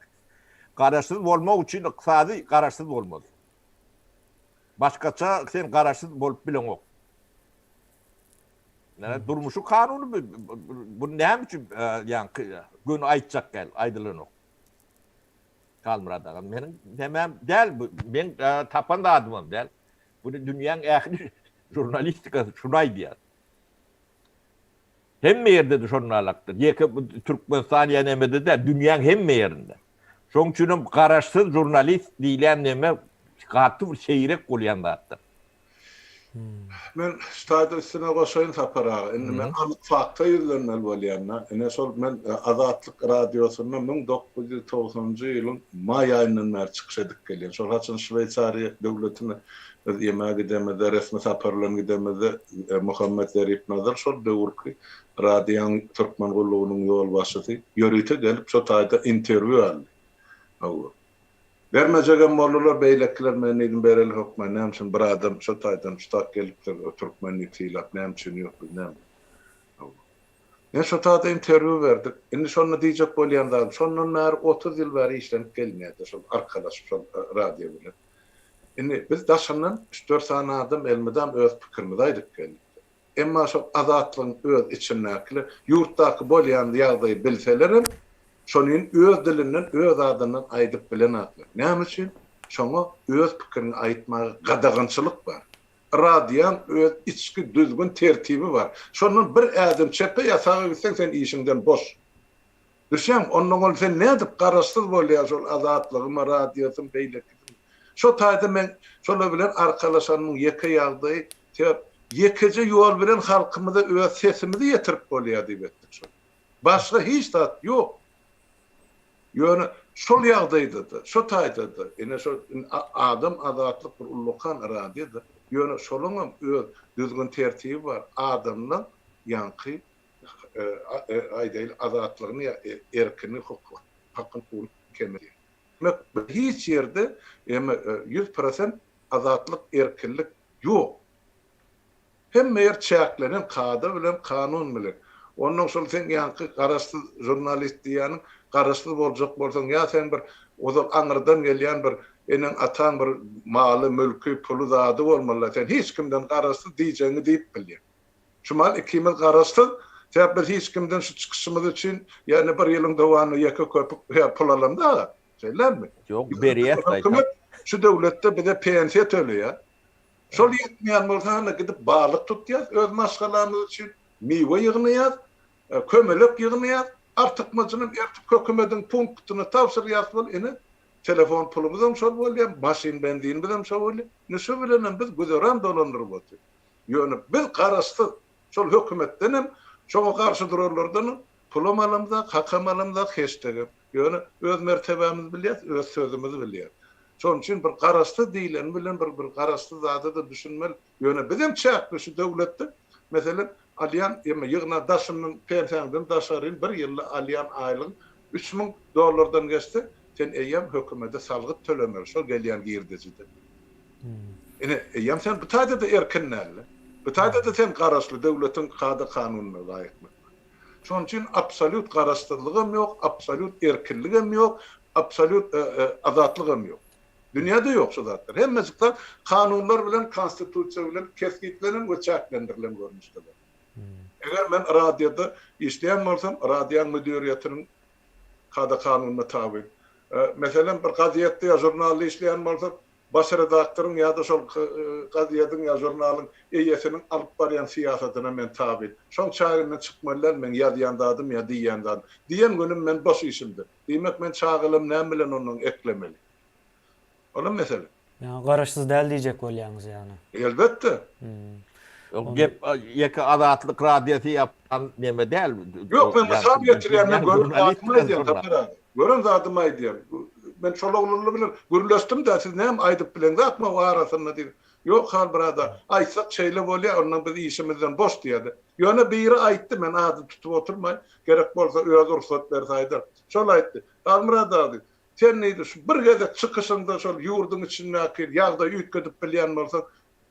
Garaşsyz bolmak üçin ykdysady garaşsyz bolmaly. Başgaça sen garaşsyz bolup bileňok. Näme durmuşy kanuny bu, bu näme üçin ýaňky göni aýtjak gel, aýdylanok. Halmyrat aga, meniň nemem däl bu, men tapan zadymam däl. Bunu dünýäň ähli žurnalistikasy şuny aýdýar. Hemme ýerde-de şonalakdyr. Ýeke bu Türkmenistan ýa nemede däl, dünýäň hemme ýerinde. Şoň üçinem garaşsyz žurnalist diýilýän neme gaty bir seýrek bolýan zatdyr. Men şu taýda üstüne goşaýyn Sapar aga. Indi men anyk fakta ýüzlenmeli bolýan-da. Ine şol men Azatlyk radiosynda 1990-njy ýylyň maý aýyndan bäri çykyş edip gelýän. Şol haçan Şweýsariýa döwletine biz ýemäge gidemizde, resmi sapar bilen gidemizde Muhammet Zerip Nazar şol döwürki Radiýanyň türkmen gullugynyň ýolbaşçysy ýörite gelip şo taýda interwýu aldy. Hawa. Bermejegem boldular beýlekiler men diýdim bereli hökman näme üçin bir adam şo taýdan şu tak gelipdir o türkmen diýip sylap näme üçin ýok biz näme. Hawa. Men şo taýda interwýu berdik. Indi şonda diýjek bolýan zadym şondan bäri 30 ýyl bäri işlenip gelinýärdi şol arkalaşyp şol radio bilen. Indi biz daşyndan üç-dört sany adam elmydam öz pikirimizi aýdyp geldik. Emma şol azatlygyň öz içindäkiler ýurtdaky bolýan ýagdaýy bilselerem, şonyň öz dilinden, öz adyndan aýdyp bilenaklar. Näme üçin? Şoňa öz pikiriňi aýtmaga gadagançylyk bar. Radiýaň öz içki düzgün tertibi bar. Şondan bir ädim çepe ýa saga gitseň sen işiňden boş. Düşýäňmi? Onda ol sen nädip garaşsyz bolýar şol azatlygymy, radiosymy, beýlekisimi. Şo taýda men şolar bilen arkalaşanymyň ýeke ýagdaýy sebäp ýekeje ýol bilen halkymyza öz sesimizi ýetirip bolýar diýip etdik şony. Başga hiç zat ýok. Ýöne şol ýagdaýda-da, şo taýda-da, ine şo adam azatlyk bir ullakan radioda, ýöne şolaňam öz düzgün-tertibi bar, adamlaň ýaňky aýdaýly azatlygyny ýa erkini, hak-hukugyny kemeldýär. Diýmek, hiç ýerde eme 100% azatlyk, erkinlik ýok. Hemme ýer çäklenen kada bilen, kanun bilen. Onnoň şol seň ýaňky garaşsyz žurnalist diýýäniň, garaşsyz boljak bolsaň ýa sen bir ozal aňyrdan gelýän bir eneň-ataň bir maly, mülki, puly, zady bolmaly-da, sen hiç kimden garaşsyz diýjegiňi diýip bilýäň. Şumal ikimiz garaşsyz, sebäp biz hiç kimden şu çykyşymyz üçin, ýagny bir ýylyň dowamynda ýeke köpük ýa pul alamzok-a, şeýdämi? Ýok, berýäs gaýtam. Hökümet şu döwletde bize pensiýa töleýär. Şol ýetmeýän bolsa hany gidip balyk tutýas öz maşgalamyz üçin, miwe ýygnaýas, kömelek ýygnaýas, artykmajynam ertip hökümediň punktyna tabşyrýas bol, ine, telefon pulumyzam şol bolýar, maşyn benzinimizem şo bolýar. Ine şu bilenem biz güzeran dolandyryp otyrys. Ýöne biz garaşsyz, şol hökümetdenem, şoňa garşy duranlardanam pulam alamzak, hakam alamzak, heşdegem. Ýöne öz mertebämizi bilýäs, öz sözümizi bilýäs. Şonuň üçin bir garaşsyz diýleni bilen bir bir garaşsyz zada-da düşünmeli. Ýöne bizem çäkli şu döwletde, meselem, alýan ýa ýygna daşyndan pensiýaňdan daşaryn bir ýylda alýan aýlygyň 3000 dollardan geçse, sen eýýäm hökümede salgyt tölemeli şol gelýän girdejiden. Ine, eýýäm sen bu taýda-da erkin däl-de. Bu taýda-da sen garaşly döwletiň kada-kanunyna laýyklykda. Şonuň üçin absolýut garaşsyzlygam ýok, absolýut erkinligem ýok, absolýut azatlygam ýok. Dünýäde ýok şu zatlar. Hemmejik zat kanunlar bilen, konstitusiýa bilen kesgitlenen we çäklendirilen görnüşde bar. Eger men radioda işleýän bolsam, radioň müdiriýetiniň kada-kanunyna tabyn. Meselem, bir gazetde ýa žurnalda işleýän bolsam, baş redaktoryň ýa-da şol gazediň ýa žurnalyň eýesiniň alyp barýan syýasatyna men tabyn. Şoň çäginden çykmaly däl meň ýazýan zadym ýa diýýän zadym. Diýen günüm men boş işimde. Diýmek men çagalam näme bilen ondan eklemeli? Olam mesele. Ýa garaşsyz däl diýjek bolýaňyz ýagny. Elbetde. Ýok gep ýeke Azatlyk radiosy ýapan neme däl. Ýok men mysal getirýän men gören zadymy aýdýan Sapar aga. Gören zadymy aýdýan. Men şol oglanlar bilen gürleşdim-de siz näme aýdyp bileňzakmy o arasynda diýdim. Ýok hal brada aýtsak şeýle bolýa ondan biz işimizden boş diýýärdi. Ýöne biri aýtdy men adyny tutup oturmaýyn gerek bolsa özi rugsat berse aýdar. Şol aýtdy. Halmyrat aga diýdi. Sen diýdi, şu bir gezek çykyşyňda şol ýurduň içindäki ýagdaýy üýtgedip bilýän bolsaň,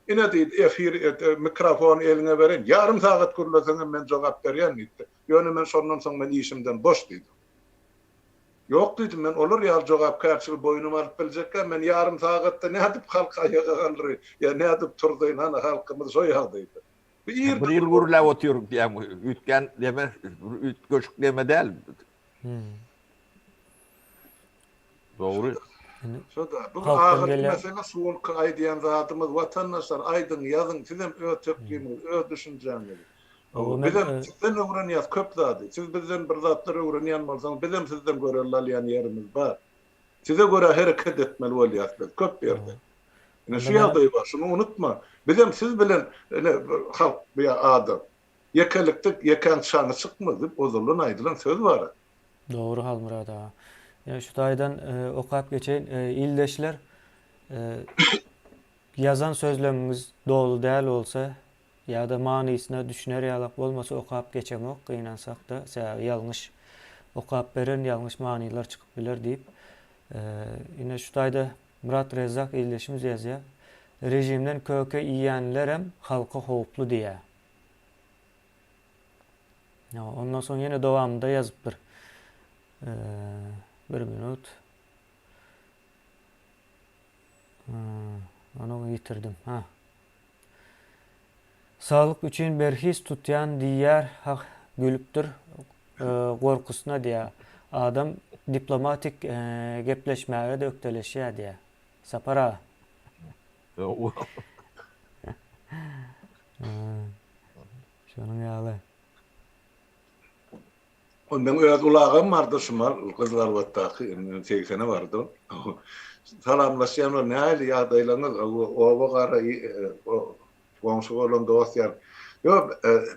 ine diýdi, efir et, mikrofony eliňe bereýin, ýarym sagat gürleseňem men jogap berýän diýipdi. Ýöne men şondan soň men işimden boş diýdi. Ýok diýdim, men olar ýaly jogapkärçiligi boýnuma alyp biljekkä, men ýarym sagatda nädip halky aýaga galdyraýyn, ýa nädip turzaýyn, hany halkymyz şo ýagdaýda. Bu ir Bir ýyl gürläp otyr diýýäň, üýtgän neme, üýtgeşik neme däl. Dogry. Şo-da, bu ahyrky mesele şu günki aýdýan zadymyz, watandaşlar aýdyň, ýazyň, sizem öz teklibiňizi, öz düşünjäňizi. Bizem sizden öwrenýäs köp zady. Siz bizden bir zatlar öwrenýän bolsaňyz, bizem sizden görelde alýan ýerimiz bar. Size görä hereket etmeli bolýas biz köp ýerde. Ine şu ýagdaý bar, şuny unutma. Bizem siz bilen ine halk ýa adam. Ýekelikde ýekäň çaňy çykmaz diýip ozaldan aýdylan söz bar. Dogry Halmyrat aga. Ýa şu taýdan okap geçeýin. Ildeşler ýazan sözlemiňiz doly däl bolsa ýa-da manysyna düşüner ýalak bolmasa okap geçemok gynansakda sebäbi ýalňyş okap beren ýalňyş manylar çykyp biler diýip. Ine şu taýda Myrat Rezzak ildeşimiz ýazýar. Režimden köke iýenlerem halka howply diýýär. Ondan soň ýene dowamynda ýazypdyr. Bir minut. Ony ýitirdim. Ha. Saglyk üçin berhiz tutýan diýýär, hah gülüpdir. Gorkusyna diýýär. Adam diplomatik gepleşmäge-de ökdeleşýär diýýär. Sapar aga. Şonuň ýaly. Ondan öz ulagam bardy şumal Gyzylarbatdaky indi segsene bardy. Salamlaşýan ol nähili ýagdaýlaryňyz oba gara goňşy bolan dost ýar. Ýok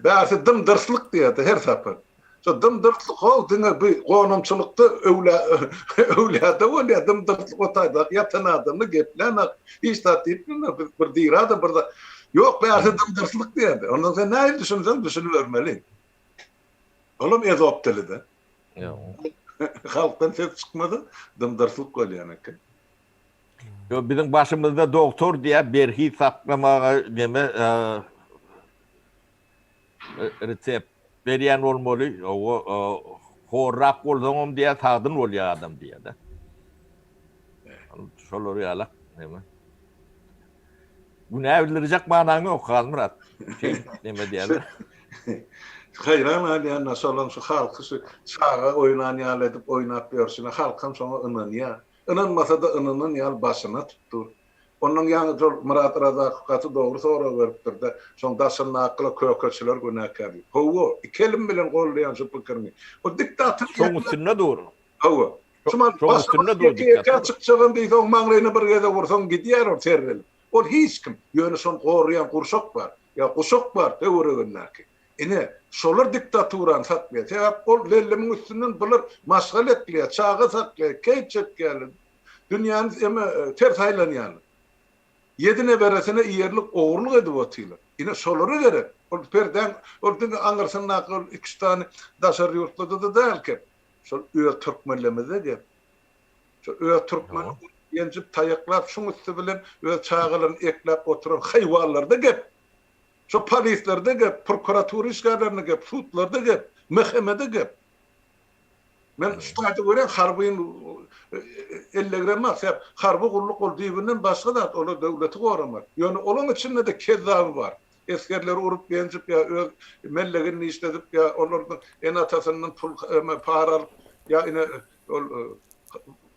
bärsi dym dyrslyk diýerdi her sapar. Şo dym dyrslyk how diňe bu gonamçylykda öwlä öwlüýada bolýar dym dyrslyk o taýda ýatan adamlar geplänok hiç zat diýip bilmez biz bir diri adam bir zat ýok bärsi dym dyrslyk diýerdi. Ondan sen nähili düşünseň düşünibermeli. Olam ezop dili-de. Halkdan ses çykmasa, dym-dyrslyk bolýan eken. Ýok, biziň başymyzda dogtor diýýär, berhiz saklamaga neme resept berýän bolmaly. Hawa, horrak bolsaňam diýýär, sagdyn bolýar adam diýýär-de. Şolar ýalak neme. Günä bildirjek manaň ýok Halmyrat. Şeý neme diýerler. Haýran galýan-da şolaň şu halky şu çaga oýnan ýaly edip oýnap ýörşüne halkam şoňa ynanýar. Ynanmasa-da ynanan ýaly başyny atyp dur. Onnoň ýaňy şol Myrat Razakow gaty dogry sorag beripdir-de, şoň daşyndakylar kökeçiler günäkär diýip. Hawa, iki elim bilen goldaýan şu pikiriňi. O diktator Şoň üstünde dur. Hawa. Şumal başyna ýeke ýeke çykjagam diýseň maňlaýyna bir gezek ursaň gidýär ol serrelip. Ol hiç kim. Ýöne şony goraýan gurşak bar. Ýa guşak bar töweregindäki. Ine, şolar diktaturany saklaýar. Sebäp ol lellemiň üstünden bular maşgala ekleýär, çaga saklaýar, keýp çekýärler. Dünýäni eme ters aýlanýarlar. Ýedi neberesine iýerlik ogurlyk edip otyrlar. Ine şolara gerek. Ol perdäň ol diňe aňyrsyndaky ol iki-üç sany daşary ýurtlarda-da dälken. Şol öz türkmenlemizde gep. Şo öz türkmeni urup ýenjip taýaklap şuň üsti bilen öz çagalaryny ekläp oturan haýwanlarda gep. Şo polislerde gep, prokuratura işgärlerinde gep, sudlarda gep, MHM-de gep. Men şu taýda görýän harbyň ellegrem bar. Sebäp harby gulluk ol düýbünden başga zat, olar döwleti goramak. Ýöne olaň içinde-de kezzaby bar. Esgerleri urup ýenjip ýa öz mellegini işledip ýa olardan ene-atasyndan pul para alyp ýa ine ol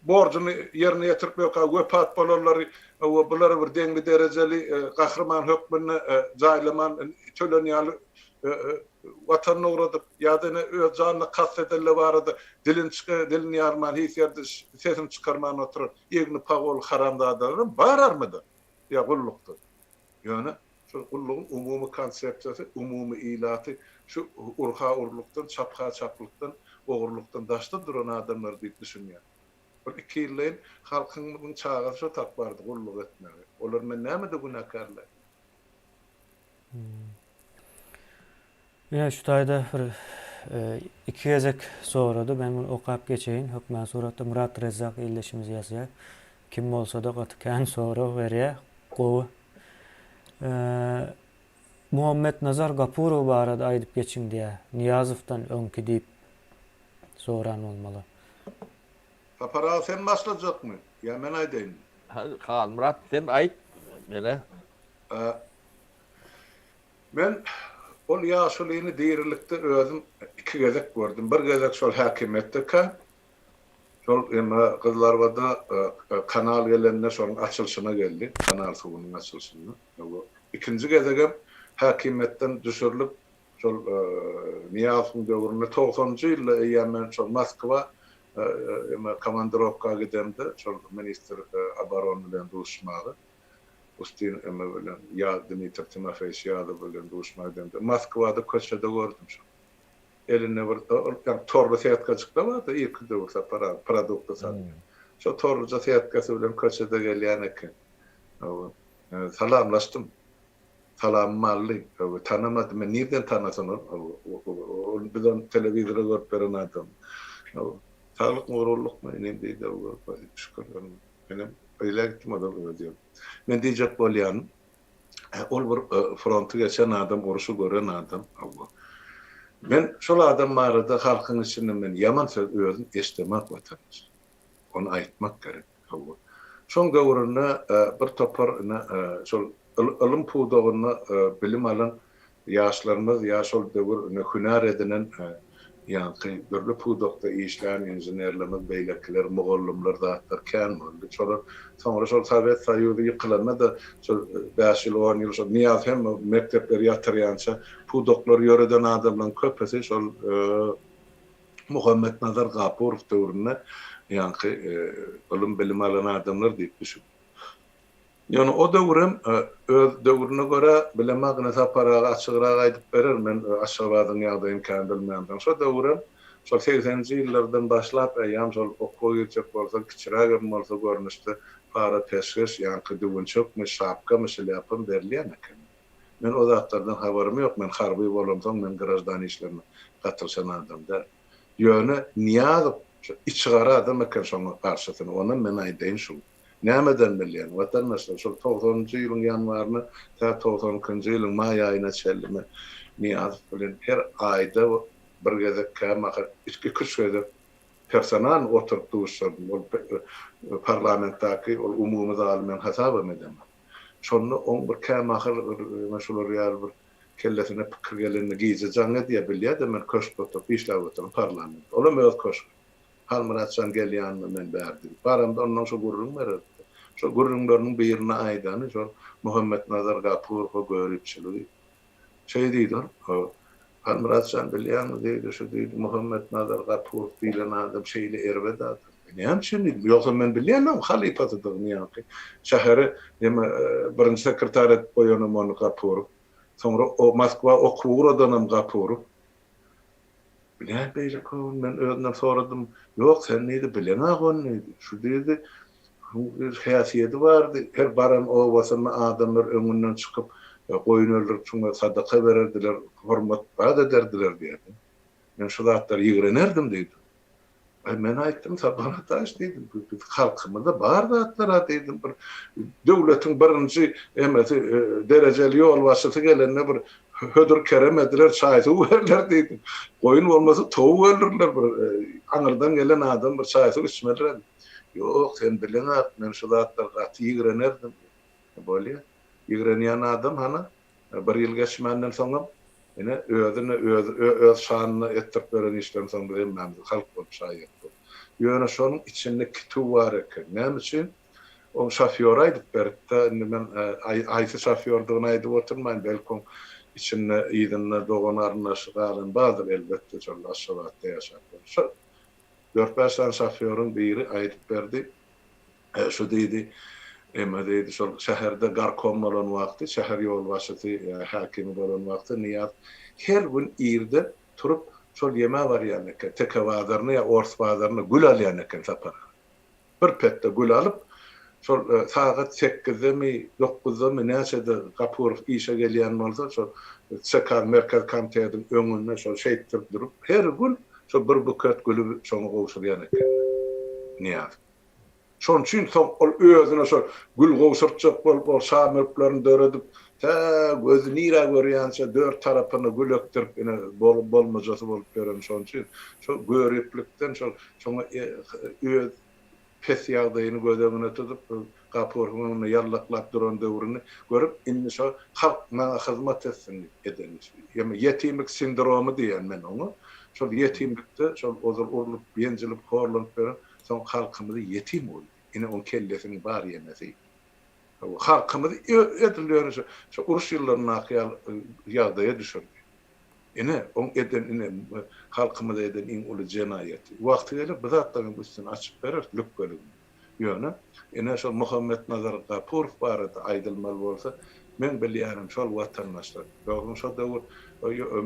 borjuny ýerine ýetirip ýörkä wepat bolanlary we bulary bir deňli derejeli gahryman hökmünde jaýlaman tölen ýaly watanyna ugradyp ýa-da ine öz janyna kast edenler barada dilini dilini ýarman hiç ýerde sesini çykarman oturan egni pagolly haramzadalaram bar armyda ýa gullukda. Ýöne şol gullugyň umumy konsepsiýasy umumy ilaty şu urha-urlukdan, çapha-çaplykdan, ogurlykdan daşda duran adamlar diýip düşünýän. Bir ikiýyllaýyn halkyňymyzyň çagasy şo tap bardy gulluk etmäge. Olar men nämede günäkärläýin? Ine şu taýda bir iki gezek sorady. Men muny okap geçeýin. Hökman suratda Myrat Rezzak ildeşimiz ýazýar. Kim bolsada gaty kän sorag berýär. Gowy. Muhammetnazar Gapurow barada aýdyp geçiň diýýär. Nyýazowdan öňki diýip soran bolmaly. Sapar aga sen başlajakmy ýa men aýdaýynmy? Halmyrat sen aýt mene. Men ol ýaşulyny dirilikde özüm iki gezek gördüm. Bir gezek şol häkimiýetdekä, şol eme Gyzlarbada kanal gelende şonuň açylyşyna geldi, kanal suwunyň açylyşyna. Ikinji gezegem häkimiýetden düşürilip, şol Nyýazowyň döwründe togsanynjy ýylda eýýäm men şol Moskwa. eme komandirowka gidemde şol ministr oborony bilen duşmaga Ustin eme bilen ýa Dmitriý Timofeýiç Ýazow bilen duşmaga gidemde Moskwada köçede gördüm şony. Elinde bir ol ýa torly setkajykda bardy irki döwür Sapar aga produkty satýan. Şo torluja setkasy bilen köçede gelýän eken. Salamlaşdym. Salamymy aldy. Tanamady. Men nirden tanasyn ol? Ol biz ony telewizorda görüp beren adam. Saglykmy, gurgunlykmy inim diýdi. Şükür. Menem beýle gitdim ozal özi. Men diýjek bolýanym, ol bir fronty geçen adam, urşy gören adam. Men şol adam barada halkyň içinde men ýaman söz özüm eşdemok watandaş. Ony aýtmak gerek. Hawa. Şoň döwründe bir topar ine şol ylym pudagynda bilim alan ýaşlarymyz ýa şol döwür ine hünär edinen ýaňky dürli pudakda işlän inženerlerimiz beýlekiler mugallymlar zatlar kän boldy. Şolar soňra şol Sowet Soýuzy ýykylanda-da şol bäş ýyl on ýyl şol Nyýazow hem mekdepleri ýatyrýança pudaklary ýöreden adamlaryň köpüsi şol Muhammetnazar Gapurow döwründe ýaňky ylym-bilim alan adamlar diýip düşün. Ýöne o döwürem öz döwrüne görä bilemok ine Sapar aga açygrak aýdyp berer men Aşgabadyň ýagdaýyny kän bilmänsoň. Şo döwürem şol segseninji ýyllardan başlap eýýäm şol okuwa girjek bolsaň kiçirägem bolsa görnüşde para-peşgeş ýaňky düwünçekmi, şapkamy, şlýapamy berilýän eken. Men o zatlardan habarym ýok, men harby bolamsoň men graždan işlerine gatylyşan adam däl. Ýöne Nyýazow şu içigara adam eken şoňa garşysyny, onam men aýdaýyn şu gün. Nämeden bilýän, watandaşlar, şol togsanynjy ýylyň ýanwaryna tä 92-nji ýylyň maý aýyna çenli men Nyýazow bilen her aýda bir gezek, kämahal iki-üç gezek personal oturyp duşuşardym. Ol parlamentdäki ol umumy zaly men hasabam edemok. Şonda oň bir kämahal bir şular ýaly bir kellesine pikir gelende gije jaň edýär, bilýär-de men köşkde oturyp işläp otyryn parlamentde. Olam öz köşgi. Halmyrat jan gel ýanyma men bärde diýip. Baramda ondan şo gürrüň bererdi. Şo gürrüňleriniň birini aýdany şol Muhammetnazar Gapurowa göripçiligi. Şeý diýdi ol, Halmyrat jan bilýäňmi diýdi, şu diýdi, Muhammetnazar Gapurow diýlen adam şeýle erbet adam. Näme üçin diýdim, ýogsa men bilýän oň halypasydygyny ýaňky şähere neme birinji sekretar edip goýanam ony Gapurow. Soňra o Moskwa okuwa ugradanam Gapurow. Näme beýle köwün men özünden soradym. Ýok sen diýdi bileňok ony diýdi. Şu diýdi häsiýeti bardy. Her baran obasynda adamlar öňünden çykyp goýun öldürip şuňa sadaka bererdiler, hormat zat ederdiler diýerdi. Men şu zatlary ýigrenerdim diýdi. Aý men aýtdym Sapar Ataş diýdim, biz halkymyzda bar zatlar-a diýdim, bir döwletiň birinji emesi derejeli ýolbaşçysy gelende bir hödür-kerem ediler, çaý-suw berler diýdim. Goýun bolmasa towuk öldüriler bir aňyrdan gelen adam bir çaý-suw içmelidir. Ýok, sen bileňok, men şu zatlary gaty ýigrenerdim. Bolýa. Ýigrenýän adam hana Bir ýyl geçmänden soňam, ine, özüne özi, öz şanyna etdirip beren işlerini soň biz hemmämiz halk bolup şaýat bolduk. Ýöne şonuň içinde kitüw bar eken. Näme üçin? Oň şofýory aýdyp beripdi. Indi men haýsy şofýordygyny aýdyp oturmaýyn. Belki oň içinde yzynda dogan-garyndaşy galan bardyr, elbetde, şol Aşgabatda ýaşap ýören. Şo dört-bäş sany şofýoryň biri aýdyp berdi. Şu diýdi, Emma diýdi, şol şäherde gorkom bolan wagty, şäher ýolbaşçysy, häkimi bolan wagty Nyýaz her gün irden turup, şol ýemä barýan eken, Teke bazaryna ýa Ors bazaryna gül alýan eken Sapar aga. Bir petde gül alyp, şol sagat sekizdemi, dokuzdamy, näçede Gapurow işe gelýän bolsa, şol ÇK-nyň Merkezi komitetiň öňünde şol şeýtdirip durup, her gün şol bir buket güli şoňa gowşurýan eken Nyýaz. Şonuň üçin soň ol özüne şol gül gowşurtjak bolup, ol şa mülklerini döredip, tä gözi nirä görýänçä dört tarapyna gül ekdirip, ine, bolmajasy bolup ýören şonuň üçin. Şol göriplikden şol şoňa öz pes ýagdaýyny göz öňüne tutup, Gapurowyň öňünde ýallaklap duran döwrüni görüp, indi şo halk maňa hyzmat etsin diýip eden işi. Ýa ýetimlik sindromy diýýän men oňa. Şol ýetimlikde şol ozal urlup, ýenjilip, horlanyp ýören Soň halkymyzy ýetim goýdy. Ine oň kellesiniň bar ýemesi. Halkymyzy edil ýöne şo uruş ýyllaryndaky ýaly ýagdaýa düşürdi. Ine, oň eden ine halkymyza eden iň uly jenaýaty. Wagty geler bu zatlaryň üstüni açyp bereris lükgeligini. Ýöne, ine şol Muhammetnazar Gapurow barada aýdylmaly bolsa, meň bilýänim şol watandaşlar, ýogsam şo döwür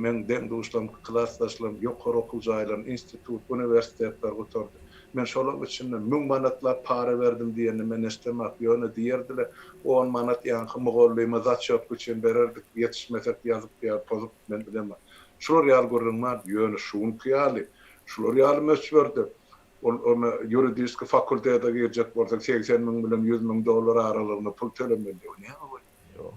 meň deň-duşlarym, klasdaşlarym ýokary okuw jaýlaryny, institut, uniwersitetleri gutardy. Men şolaň içinde müň manatlap para berdim diýenini men eşdemok, ýöne diýerdiler, on manat ýaňky mugallyma zaçýotka üçin bererdik, ýetişmesek ýazyp ýa pozup, men bilemok. Şular ýaly gürrüň bar, ýöne şu günki ýaly, şular ýaly möçberde Ol ony ýuridiski fakultete girjek bolsaň 80 müň bilen 100 müň dollar aralygynda pul tölemeli. O näme bolýar? Ýok.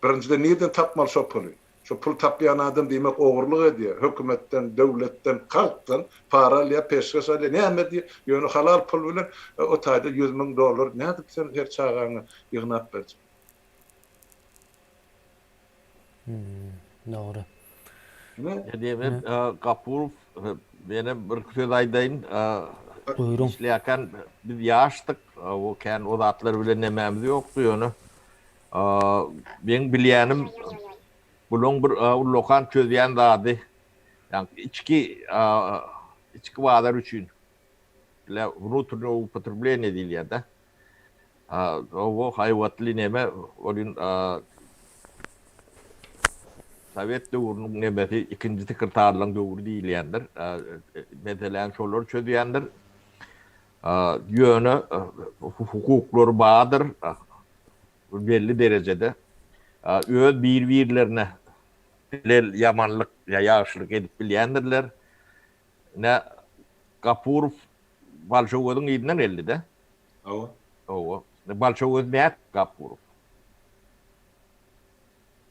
Birinjiden nirden tapmaly şo puly? Şo pul tapýan adam diýmek ogurlyk edýär. Hökümetden, döwletden, halkdan para alýar, peşgeş alýar, näme edýär? Ýöne halal pul bilen o taýda 100 müň dollar nädip sen her çagaňa ýygnap berjek? Dogry. Ne diýmek, Gapurow, menem bir söz aýdaýyn. Buýruň. Işleýärkäm biz ýaşdyk, o kän o zatlar bilen nemämiz ýokdy, ýöne meň bilýänim bulaň bir ullakan çözýän zady, ýagny içki içki bazar üçin, wnutrnýe upotrebleniýe diýilýär-de. Owo haýbatly neme welin Sowet döwrüniň nemesi ikinji sekretarlaryň döwri diýilýändir. Meseläni şolar çözýändir. Ýöne hukuklary bardyr belli derejede. Öz bir-birlerine zelel, ýamanlyk ýa ýagşylyk edip bilýändirler. Ine Gapurow Balşöweziň yzyndan geldi-de. Hawa. Hawa. Balşöwez nätdi Gapurow?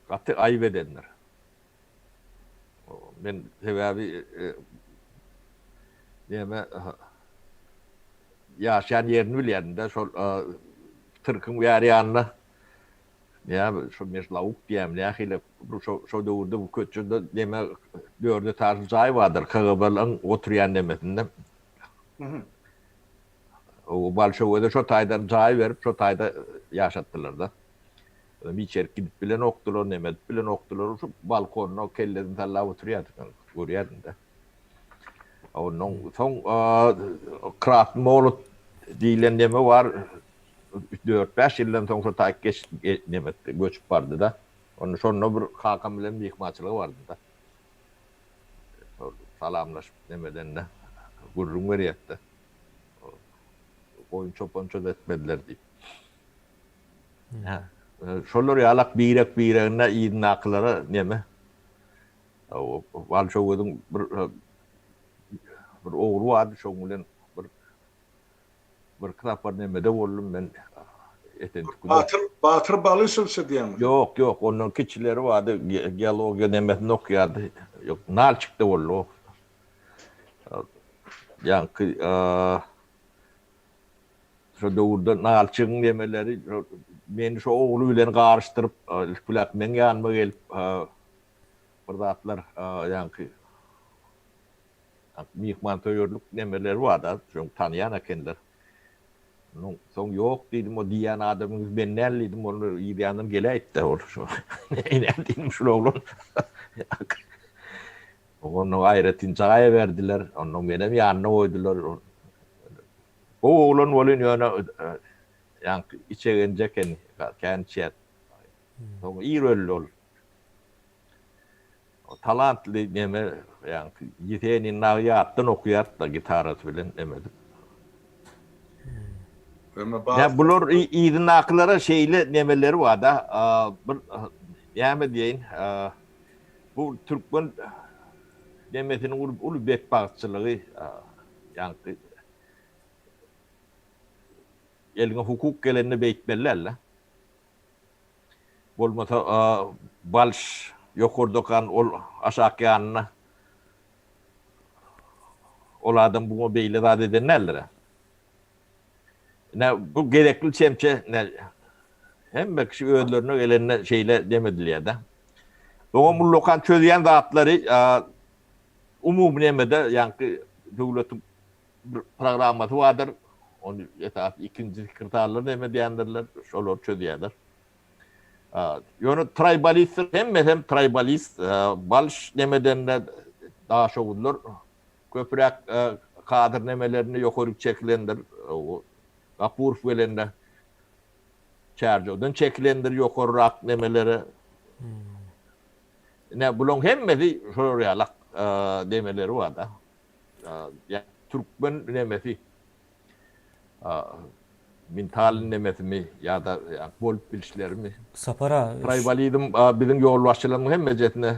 Gaty aýyp edendir. Men sebäbi näme ýaşaýan ýerini bilýärdim-de, şol sirkiň bäri ýanynda näme şo Mežlauk diýýärmi nähili şo şo döwürde bu köçede neme dört etažly jaý bardyr KGB-laryň oturýan nemesinde. O Balşöweze şo taýdan jaý berip, şo taýda ýaşatdylar-da. Özem içerik gidip bilenokdylar, neme edip bilenokdylar. Şu balkonda kellesini sallap oturýardy, men görýärdim-de. Ondan soň Krasny Molot diýlen neme bar, dört-bäş ýyldan soň şo taýy geç neme etdi, göçüp bardy-da. Onda şonda bir kakam bilen myhmançylyga bardym-da. Salamlaşyp nemedende gürrüň berýärdi-de. Goýun çopança-da etmediler diýip. Hä. Şolar ýalak birek-biregine yzyndakylara neme. Balşöweziň bir bir ogly bardy, şoň bilen bir birki sapar nemede boldum men Esentüküde. Batyr, Batyr Balyşewçi diýýäňmi? Ýok, ýok, ondan kiçileri bardy, geologiýa nemesinde okýardy. Ýok, Nalçikde boldy o. Ýaňky şo döwürde Nalçygyň nemeleri meni şo ogly bilen garyşdyryp, ilki meň ýanyma gelip bir zatlar ýaňky myhmansöýerlik nemeleri bar-da, şoň tanaýan ekenler. Onuň soň ýok diýdim, o diýýän adamyňyz men däl diýdim, ol yz ýandan geläýipdi ol şo. Näme diýdim şul oglan. Ondan aýratyn jaý berdiler. Ondan menem ýanyna goýdular. Gowy oglan welin ýöne ýaňky içegenje eken, kän içýär. Soň ir öldi ol. Talantly neme ýaňky Ýesenin dagy ýatdan okýardy-da gitarasy bilen neme edip. Ýa bular yzyndakylara şeýle nemeleri bar-da, bir näme diýeýin, Bu türkmen nemesiniň uly uly betbagtçylygy ýaňky eliňe hukuk gelende beýtmeli dälde. Bolmasa Balş ýokardakan ol aşak ýanynda ol adam buňa beýle zat eden däldir. Ine bu gerekli çemçe ine hemme kişi özlerine gelende şeýle dem edilýär-de. Oňa mullakan çözýän zatlary umumy nemede ýaňky döwletiň bir programmasy bardyr. Ony esasy ikinji sekretarlar neme edýändirler, şolar çözýärler. Ýöne traýbalistler hemmesem traýbalist, Balş nemeden-de daşoguzlar köpräk kadr nemelerinde ýokaryk çekilendir. Gapurow gelende Çärjewden çekilendir ýokarrak nemelere. Ine bulaň hemmesi şolar ýalak nemeleri bar-da. Türkmen nemesi mental nemesimi ýa-da bolup bilişlerimi. Sapar aga. Traýbalizm biziň ýolbaşçylarymyň hemmejesine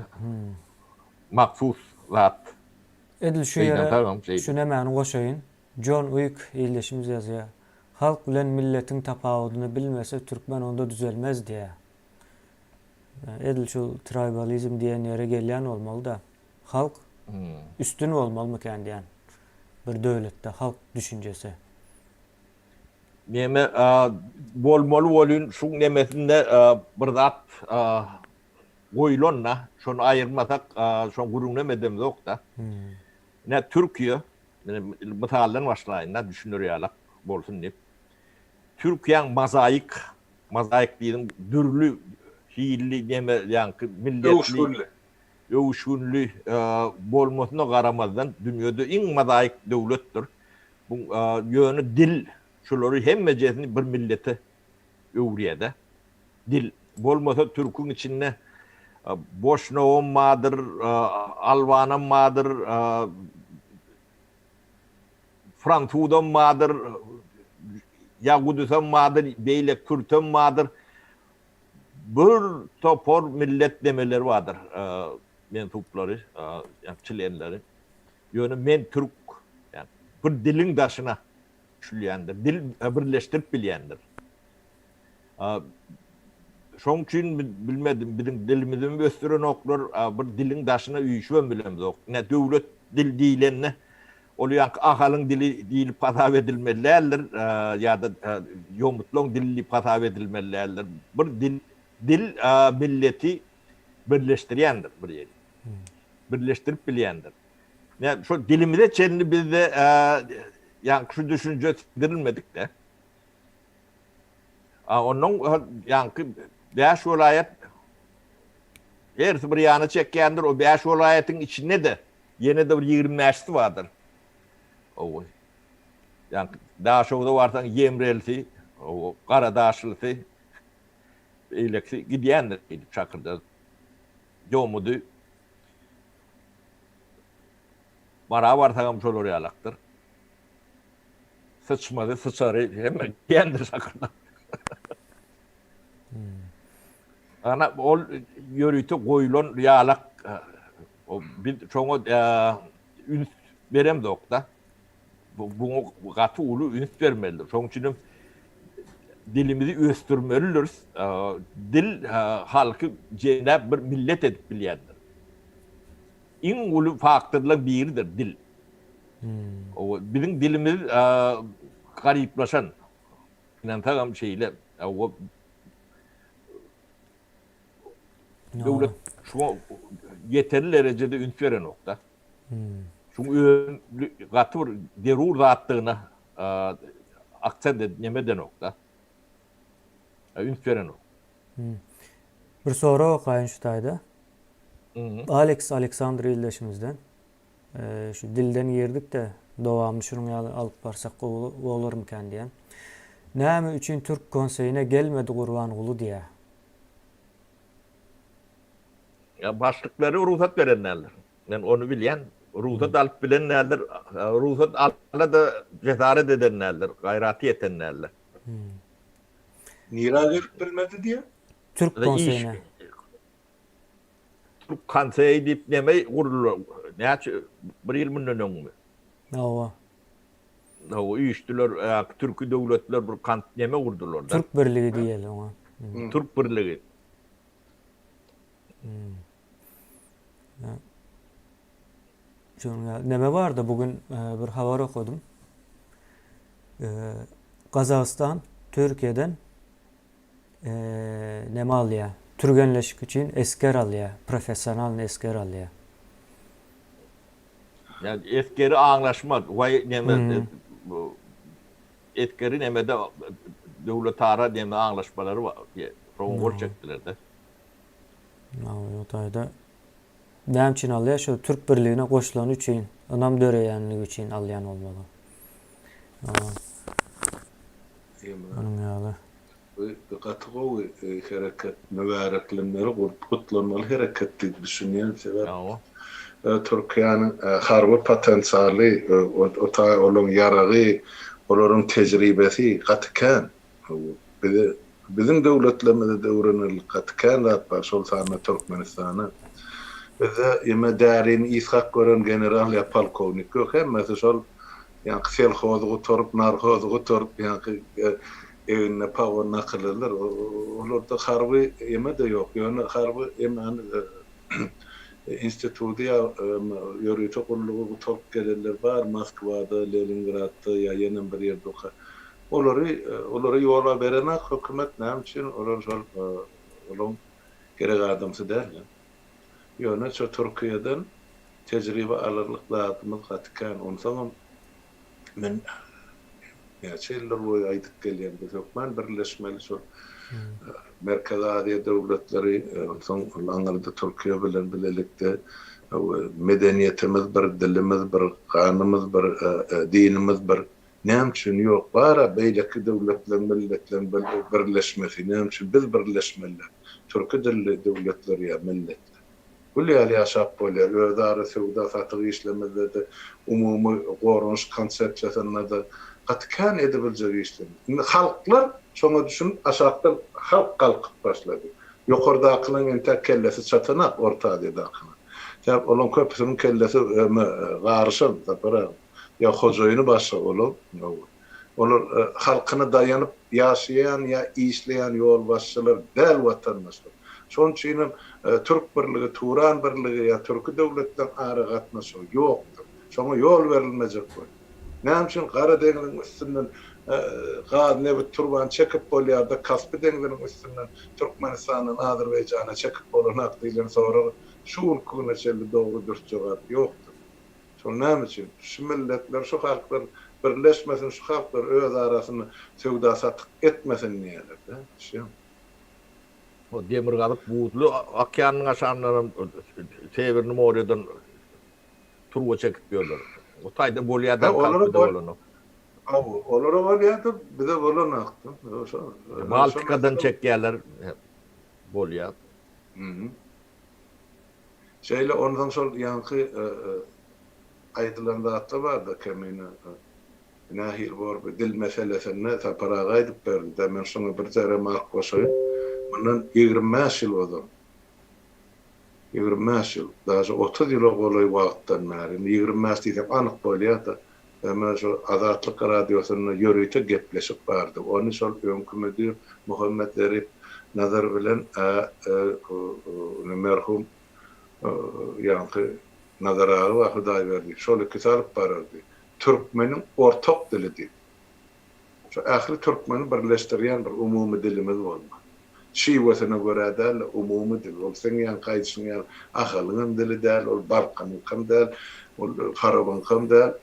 mahsus zat. Edil şu ýere şu nemäni goşaýyn. Jon Uik ildeşimiz ýazýar. Halk bilen milletiň tapawudyny bilmese türkmen onda düzelmez diýýär. Edil şu traýbalizm diýen ýere gelýän bolmaly-da. Halk üstün bolmalymykan diýän bir döwletde halk düşünjesi. Neme bolmaly welin şuň nemesinde bir zat goýulanda şony aýyrmasak şoň gürrüňinem edemzokda. Ine Türkiýe mysaldan başlaýyn-da düşüner ýalak bolsun diýip. Türkiýäň mozaik mozaik diýdiň dürli hilli neme ýaňky milletli Öwüşginli. öwüşginli bolmasyna garamazdan dünýede iň mozaik döwletdir. Bu ýöne dil şulary hemmejesini bir millete öwürýär-de. Dil bolmasa türküň içinde boşnagam bardyr, albanam bardyr, fransuzam bardyr, ýagudysam bardyr, beýle kürtem bardyr. Bir topar millet nemeleri bardyr, mensuplary, çlenleri. Ýöne men türk, ýa bir diliň daşyna düşülýändir, dil birleşdirip bilýändir. Şoň üçin bilmedim, biziň dilimizem ösdürenoklar, bir diliň daşyna üýşübem bilemzok. Ine, döwlet dil diýlende, ol ýaňky Ahalyň dili diýlip hasap edilmeli däldir, ýa-da ýomutlaň dili diýip hasap edilmeli däldir. Bir dil, dil milleti birleşdirýändir bir ýeri. Birleşdirip bilýändir. Ine, şo dilimize çenli bizde ýaňky şu düşünje siňdirilmedik-de. A onnoň ýaňky bäş welaýat hersi bir ýana çekýändir. O bäş welaýatyň içinde-de ýene-de bir 25-si bardyr. Ow. Ýaňky Daşogza barsaň ýemrelisi, ow, garadaşlysy, beýlekisi gidýändir diýip çakyrda. Ýomudy. Mara barsaňam şolar ýalakdyr. Syçmazy, syçary hemme diýendir şakyrda. Ana ol ýörite goýulan ýalak o biz şoňa üns beremzok-da. Buňa gaty uly üns bermelidir. Şonuň üçin hem dilimizi ösdürmelidiris. Dil halky jemläp bir millet edip bilýändir. Iň uly faktorlaryň biridir dil. Owa, biziň dilimiz garyplaşan. Ynansagam şeýle. Owa, döwlet şuňa ýeterli derejede üns berenok-da. Şuň özi gaty bir zerur zatdygyna aksent edip neme edenok-da. Üns berenok. Bir sorag okaýyn şu taýda. Alex Aleksandr ildeşimizden. Şu dilden girdik-de, dowamyny şunuň ýaly alyp barsak gowy bolarmykan diýen. Näme üçin türk konseýine gelmedi Gurbanguly diýä. Ýa başlyklary rugsat beren däldir. Men ony bilýän. Rugsat alyp bilen däldir. Rugsat ala-da jesaret eden däldir. Gaýraty ýeten däldir. Nirä gelip bilmedi diýä? Türk konseýine. Türk konseýi diýip neme guruldy? Näçe bir ýyl mundan öňmi? Hawa. Hawa, üýşdüler, türki döwletler bir kant neme gurdular-da. Türk birligi diýeli oňa. Türk birligi. Şonuň ýaly neme bardy bu gün bir habar okadym. Gazagystan Türkiýeden neme alýar? Türgenleşik üçin esger alýar, professionalnyý esger alýar. Ýa esgeri aňlaşma, waý neme bu esgeri nemede döwletara neme aňlaşmalary bar. Şoňa gol çekdiler-de. O taýda näme üçin alýar? Şu Türk birligine goşulany üçin, ynam döreýänligi üçin alýan bolmaly. Onuň ýaly. Bu gaty gowy hereket, mübäreklenmeli, gutlanmaly hereket diýip düşünýän. Sebäp Türkiýäniň harby potensialy, o taý olaryň ýaragy, olaryň tejribesi gaty kän. Bize biziň döwletlerimize-de öwrenerlik gaty kän zat bar, şol sanda Türkmenistana. Bizde ýeme därini ysgap gören general ýa polkownik ýok, hemmesi şol ýaňky selhozy gutaryp, narhozy gutaryp, ýaňky egnine pagon nakylylar. Olarda harby ýeme-de ýok, ýöne harby ýemäni institudy ýa ýörite gullugy gutaryp gelenler bar, Moskwada, Leningradda ýa ýenem bir ýerde okap. Olary olara ýola berenak hökümet näme üçin olar şol olaň gerek adamsy däl. Ýöne şo Türkiýeden tejribe alarlyk zadymyz gaty kän. Onsoňam men näçe ýyllar boýy aýdyp gelýän biz hökman birleşmeli şol Merkezi Aziýa döwletleri onsoň ol aňyrda Türkiýe bilen bilelikde medeniýetimiz bir, dilimiz bir, ganymyz bir, dinimiz bir. Näme üçin ýok bara beýleki döwletleň milletleň birleşmesi näme üçin biz birleşmeli däl türki dilli döwletler ýa milletler gül ýaly ýaşap bolýar özara söwda satyk işlemizde-de umumy goranyş konsepsiýasynda-da gaty kän edibiljek işlerimiz indi halklar şoňa düşünip aşakdan halk galkyp başlady ýokardakylaň entäk kellesi çatanak orta aziýadakylaň sebäp olaň köpüsiniň kellesi garyşan Sapar aga. Ýa hojaýyny başga olar. Olar halkyna daýanyp ýaşaýan ýa işleýän ýolbaşçylar däl watandaşlar. Şonuň üçinem Türk birligi, Turan birligi ýa türki döwletleň aragatnaşygy ýokdur. Şoňa ýol berilmejek bolýar. Näme üçin Gara deňziň üstünden gaz, nebit turbany çekip bolýar-da, Kaspi deňziniň üstünden Türkmenistandan Azerbaýjana çekip bolanak diýlen soraga şu günki güne çenli dogry dürs jogap ýokdur. Şol näme üçin? Şu milletler, şu halklar birleşmesin, şu halklar öz arasynda söwda-satyk etmesin diýýärler-dä. Düşýäňmi? O Demirgazyk buzly okeanyň aşagyndanam Sewerny morýadan turba çekip ýörler. O taýda bolýar-da, Kaspide bolanok. Hawa, olara bolýar-da, bize bolanok-da. Baltikadan çekýärler, bolýar. Şeýle onsoň şol ýaňky aýdylan zatda barda Kemine nähili bor bu dil meselesinde Sapar aga aýdyp berdi-dä men şoňa birje remark goşaýyn mundan 25 ýyl ozal 25 ýyl daže 30 ýyla golaý wagtdan bäri indi 25 diýsem anyk bolýa-da Emma şol Azatlyk radiosynda ýörite gepleşik bardy. Ony şol öňki müdir Muhammet Zerip Nazar bilen merhum ýaňky Nazar aga bar Hudaýberdi, şol ikisi alyp barardy. Türkmeniň ortak dili diýip. Şu ähli türkmeni birleşdirýän bir umumy dilimiz bolmaly. Şiwesine görä däl-de, umumy dil. Ol seň ýaňky aýdyşyň ýaly Ahalyňam dili däl, ol Balkanyňkam däl, ol Farabyňkam däl,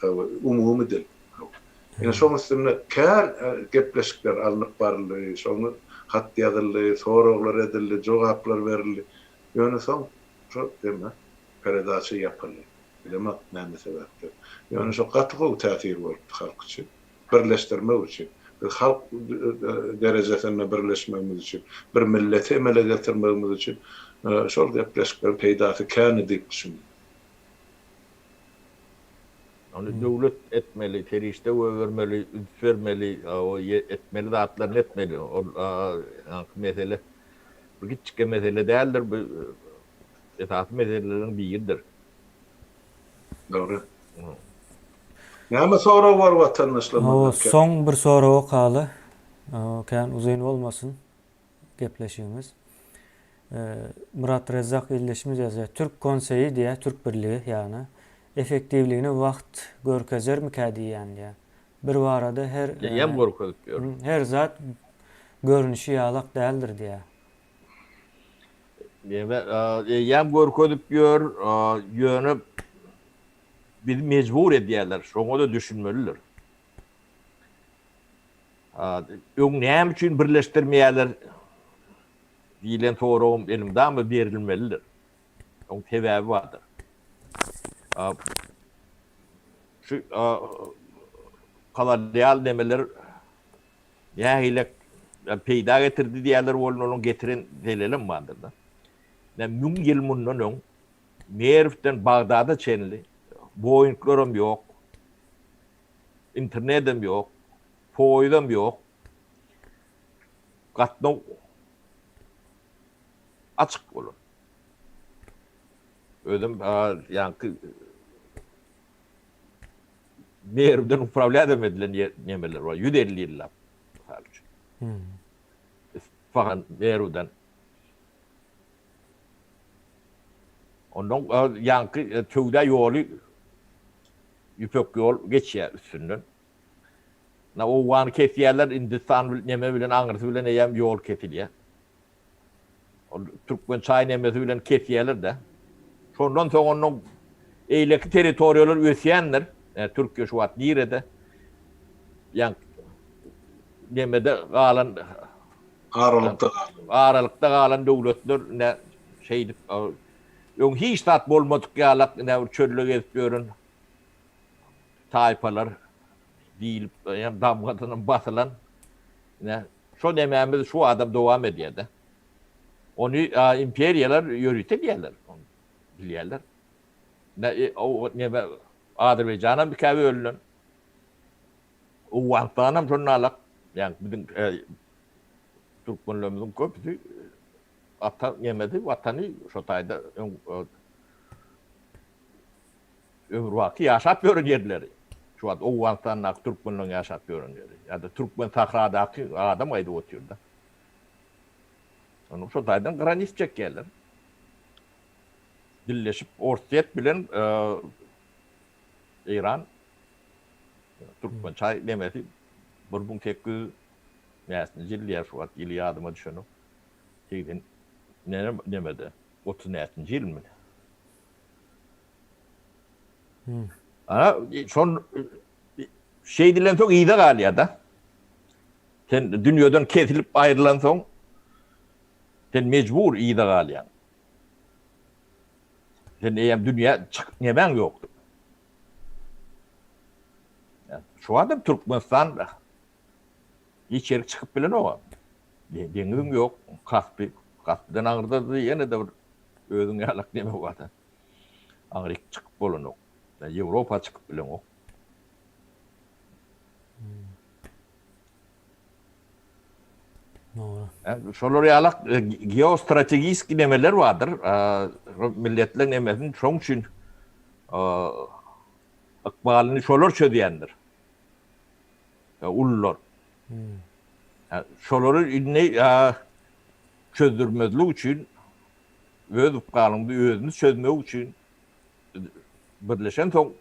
umumy dil. Ine, şoň üstünde kän gepleşikler alnyp baryldy, şoňa hat ýazyldy, soraglar edildi, jogaplar berildi. Ýöne soň şol eme, peredaça ýapyldy. Bilemok näme sebäpden. Ýöne şo gaty gowy täsir bolupdy halk üçin. Birleşdirmek üçin, biz halk derejesinde birleşmegimiz üçin, bir milleti emele getirmegimiz üçin şol gepleşikleriň peýdasy kändi diýip düşünýän. Ony döwlet etmeli, serişde goýbermeli, üns bermeli, etmeli zatlaryny etmeli. Ol ýaňky mesele bir kiçjike mesele däldir, bu esasy meseleleriň biridir. Dogry. Näme sorag bar watandaşlarymyzdan? Soň bir sorag okaly. Kän uzyn bolmasyn gepleşigimiz. Myrat Rezzak ildeşimiz ýazýar. Türk konseýi diýýär, Türk birligi ýagny effektiwligini wagt görkezermikä diýýän diýýär. Bir barada her Eýýäm görkezip ýör. Her zat görnüşi ýalak däldir diýýär. Ýöne eýýäm görkezip ýör, ýöne bizi mejbur edýärler, şoňa-da düşünmelidir. Öň näme üçin birleşdirmeýärler? Diýlen soragym elmydama berilmelidir. Oň sebäbi bardyr. Şu kolonial nemeler nähili peýda getirdi diýýärler welin onuň getiren zelelem bardyr-da. 1000 ýyl mundan öň Merwden Bagdada çenli Boingleram ýok, internetem ýok, poýuzam ýok. Gatnaw açyk bolan. Özüm ýaňky Merwden uprawlýat hem edilen ýer nemeler bar. 150 ýyllap mysal üçin. Isfahan Merwden. Ondan ýaňky söwda ýoly ýüpek ýol geçýär üstünden. Na Owgany kesýärler, Hindistan neme bilen aňyrsy bilen eýýäm ýol kesilýär. Ol türkmen çaý nemesi bilen kesýärler-de. Şondan soň ondan eýleki territoriýalar ösýändir. Ýa Türkiýe şu wagt nirede? Ýa nemede galan aralykda galan. Aralykda galan döwletler ine şeýdip öň hiç zat bolmadyk ýalak ine bir çölde gezip ýören taýpalar diýlip ýa damgasyna basylan ine şo nemämiz şu adam dowam edýär-de. Ony imperiýalar ýörite diýýärler. Ony bilýärler. Ne o neme Azerbaýjanam ikä bölünen. Owganystanam şonda alak. Ýa biziň türkmenlerimiziň köpüsi ata nemesi watany şo taýda öň ömürbaky ýaşap ýören ýerleri. Şu wagt Owganystandaky türkmenleriň ýaşap ýören ýeri. Ýa-da türkmen sahradaky adam aýdyp otyr-da. Onuň şo taýdan granis çekýärler. Dilleşip Orsýet bilen Eýran türkmen çaý nemesi 1800 näçinji ýyl diýýär şu wagt ýyly ýadyma düşenok. 80 nemede 30 näçinji ýylmy? Ana şon şeýdilen soň yza galýar-da. Sen dünýeden kesilip aýrylansoň sen mejbur yza galýaň. Sen eýýäm dünýä çykyp nemäň ýokdur. Şu adam Türkmenistan hiç ýerik çykyp bilenok. Deňiziň ýok, Kaspi, Kaspiden aňyrda ýene-de bir özüň ýalak neme bar. Aňryk çykyp bolanok. Ýewropa çykyp bileňok. Dogry. Şolar ýalak geostrategik nemeler bardyr. Milletler nemesini şoň üçin ykbalyny şolar çözýändir. Ulular. Şolary indi çözdürmezlik üçin öz ykbalymyzy özümiz çözmek üçin birleşen soň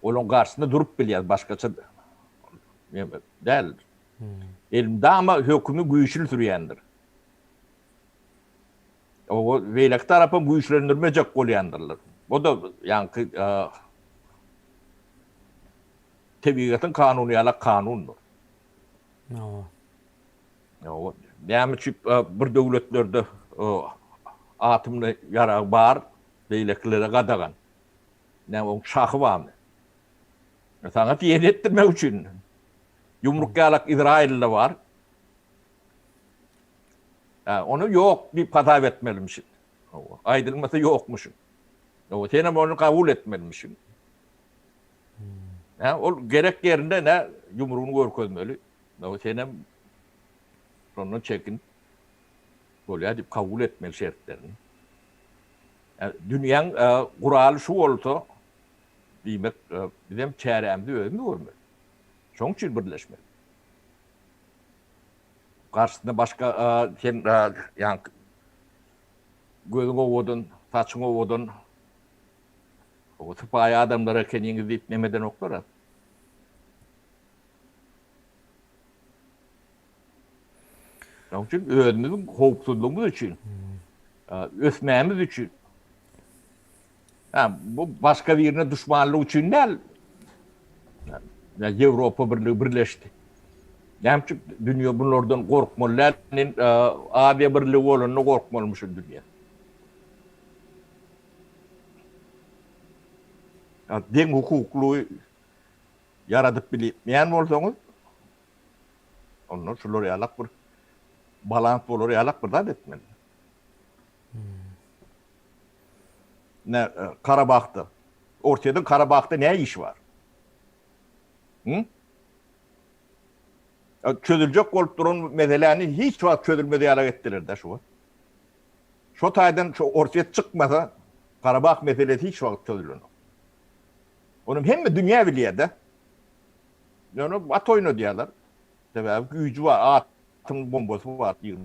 olaryň garşysynda durup bilýär başgaça däl. Elmydama hökümi güýçli sürýändir. O beýleki tarapam güýçlendirmejek bolýandyrlar. O da ýaňky tebigatyň kanuny ýaly kanundyr. Hawa. Näme üçin bir döwletlerde atomly ýarag bar, beýlekilere gadagan? Näme oň şahy barmy? Saňa diýen etdirmek üçin. Ýumruk ýalak Izrailde bar. Hä, ony ýok diýip hasap etmelimişin. Hawa, aýdylmasa ýokmuşyn. Hawa, senem ony kabul etmelimişin. Hä, ol gerek ýerinde nä ýumrugyny görkezmeli. Hawa, senem şondan çekin bolýar diýip kabul etmeli şertlerini. Dünýäň guraly şu bolsa, diýmek, bizem çärämizi özümiz görmeli. Şonuň üçin birleşmeli. Garşysynda başga sen ýaňky gözüň owadan, saçyň owadan, sypaýy adamlar ekeniňiz diýip neme edenoklar-a. Şonuň üçin özümiziň howpsuzlygymyz üçin, ösmämiz üçin, ha, bu başga birine duşmanlyk üçin däl. Ýewropa Birligi birleşdi. Näme üçin dünýe bunlardan gorkmaly däl? Aziýa birligi bolanda gorkmalymyşyn dünýe. Deň hukukly ýaradyp bilmeýän bolsaňyz, onda şular ýalak bir balans bolar ýalak bir zat etmeli. Ne Karabahda, Orsýetiň Karabahda ne işi bar? Hı? Çözüljek bolup duran meseläni hiç wagt çözülmez ýalak etdiler-de şu wagt. Şo taýdan şu Orsýet çykmasa, Karabah meselesi hiç wagt çözülenok. Onuň hemme dünýä bilýär-de. Ýöne at oýnadýarlar. Sebäbi güýji bar, atyň bombasy bar 20-30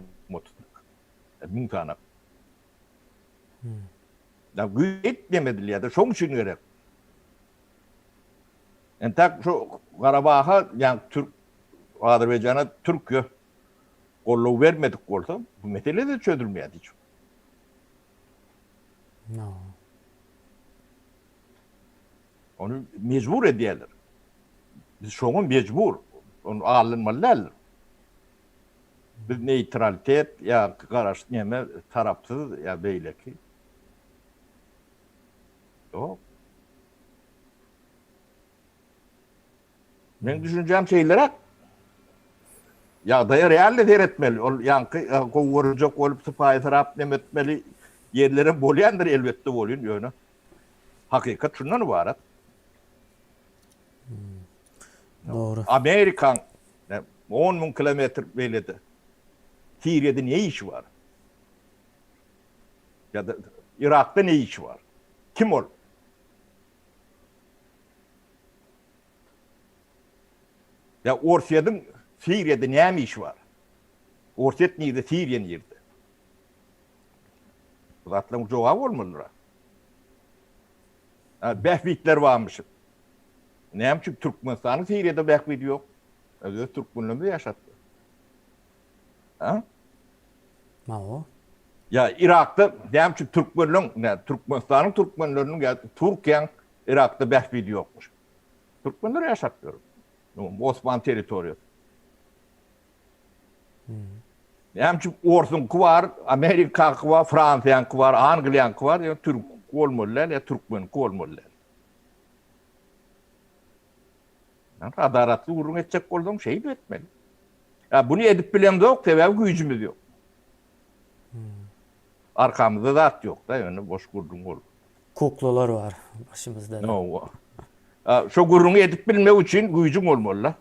müň sany. Ya güýç neme edilýär-de, şoň üçin gerek. Entek şu Garabaha, ýa Türk Azerbaýjana Türkiýe goldaw bermedik bolsa, bu mesele-de çözülmeýärdi hiç. No. Ony mejbur edýärler. Biz şoňa mejbur. Ony alynmaly däldir. Biz neýtralitet ýa garaş neme tarapsyz ýa beýleki. Ýok. Meň düşünjäm şeýleräk. Ýagdaýa realny seretmeli. Ol ýaňky e, gowy görünjek bolup sypaýysyrap neme etmeli ýerlerem bolýandyr elbetde bolýan ýöne. Hakykat şundan ybarat. Dogry. Amerikan 10 müň kilometr beýlede Siriýada ne işi bar? Ýa-da Irakda ne işi bar? Kim ol? Ýa Orsýetiň Siriýada näme işi bar? Orsýet nirde, Siriýa nirde? Bu zatlaryň jogaby bolmalydyr. Ha, bähbitler barmyş. Näme üçin Türkmenistanyň Siriýada bähbidi ýok? Öz türkmenlerimiz ýaşatdy. Ha? Mawo. Ýa Irakda näme üçin türkmenleň, nä Türkmenistanyň türkmenleriniň ýa Türkiýäň Irakda bähbidi ýokmuş. Türkmenler ýaşap ýör. Osman territoriýasy. Näme üçin orsuňky bar, Amerikaňky bar, Fransiýaňky bar, Angliýaňky bar, ýa türk bolmaly däl, ýa türkmeniňki bolmaly däl. Ýa adalatly gürrüň etjek bolsaň şeýdip etmeli. Ýa buny edip bilemzok, sebäbi güýjümiz ýok. Arkamyzda zat ýok-da, ýöne boş gürrüň bolup. Kuklalar bar başymyzda. Hawa. Şo gürrüňi edip bilmek üçin güýjüň bolmaly-da.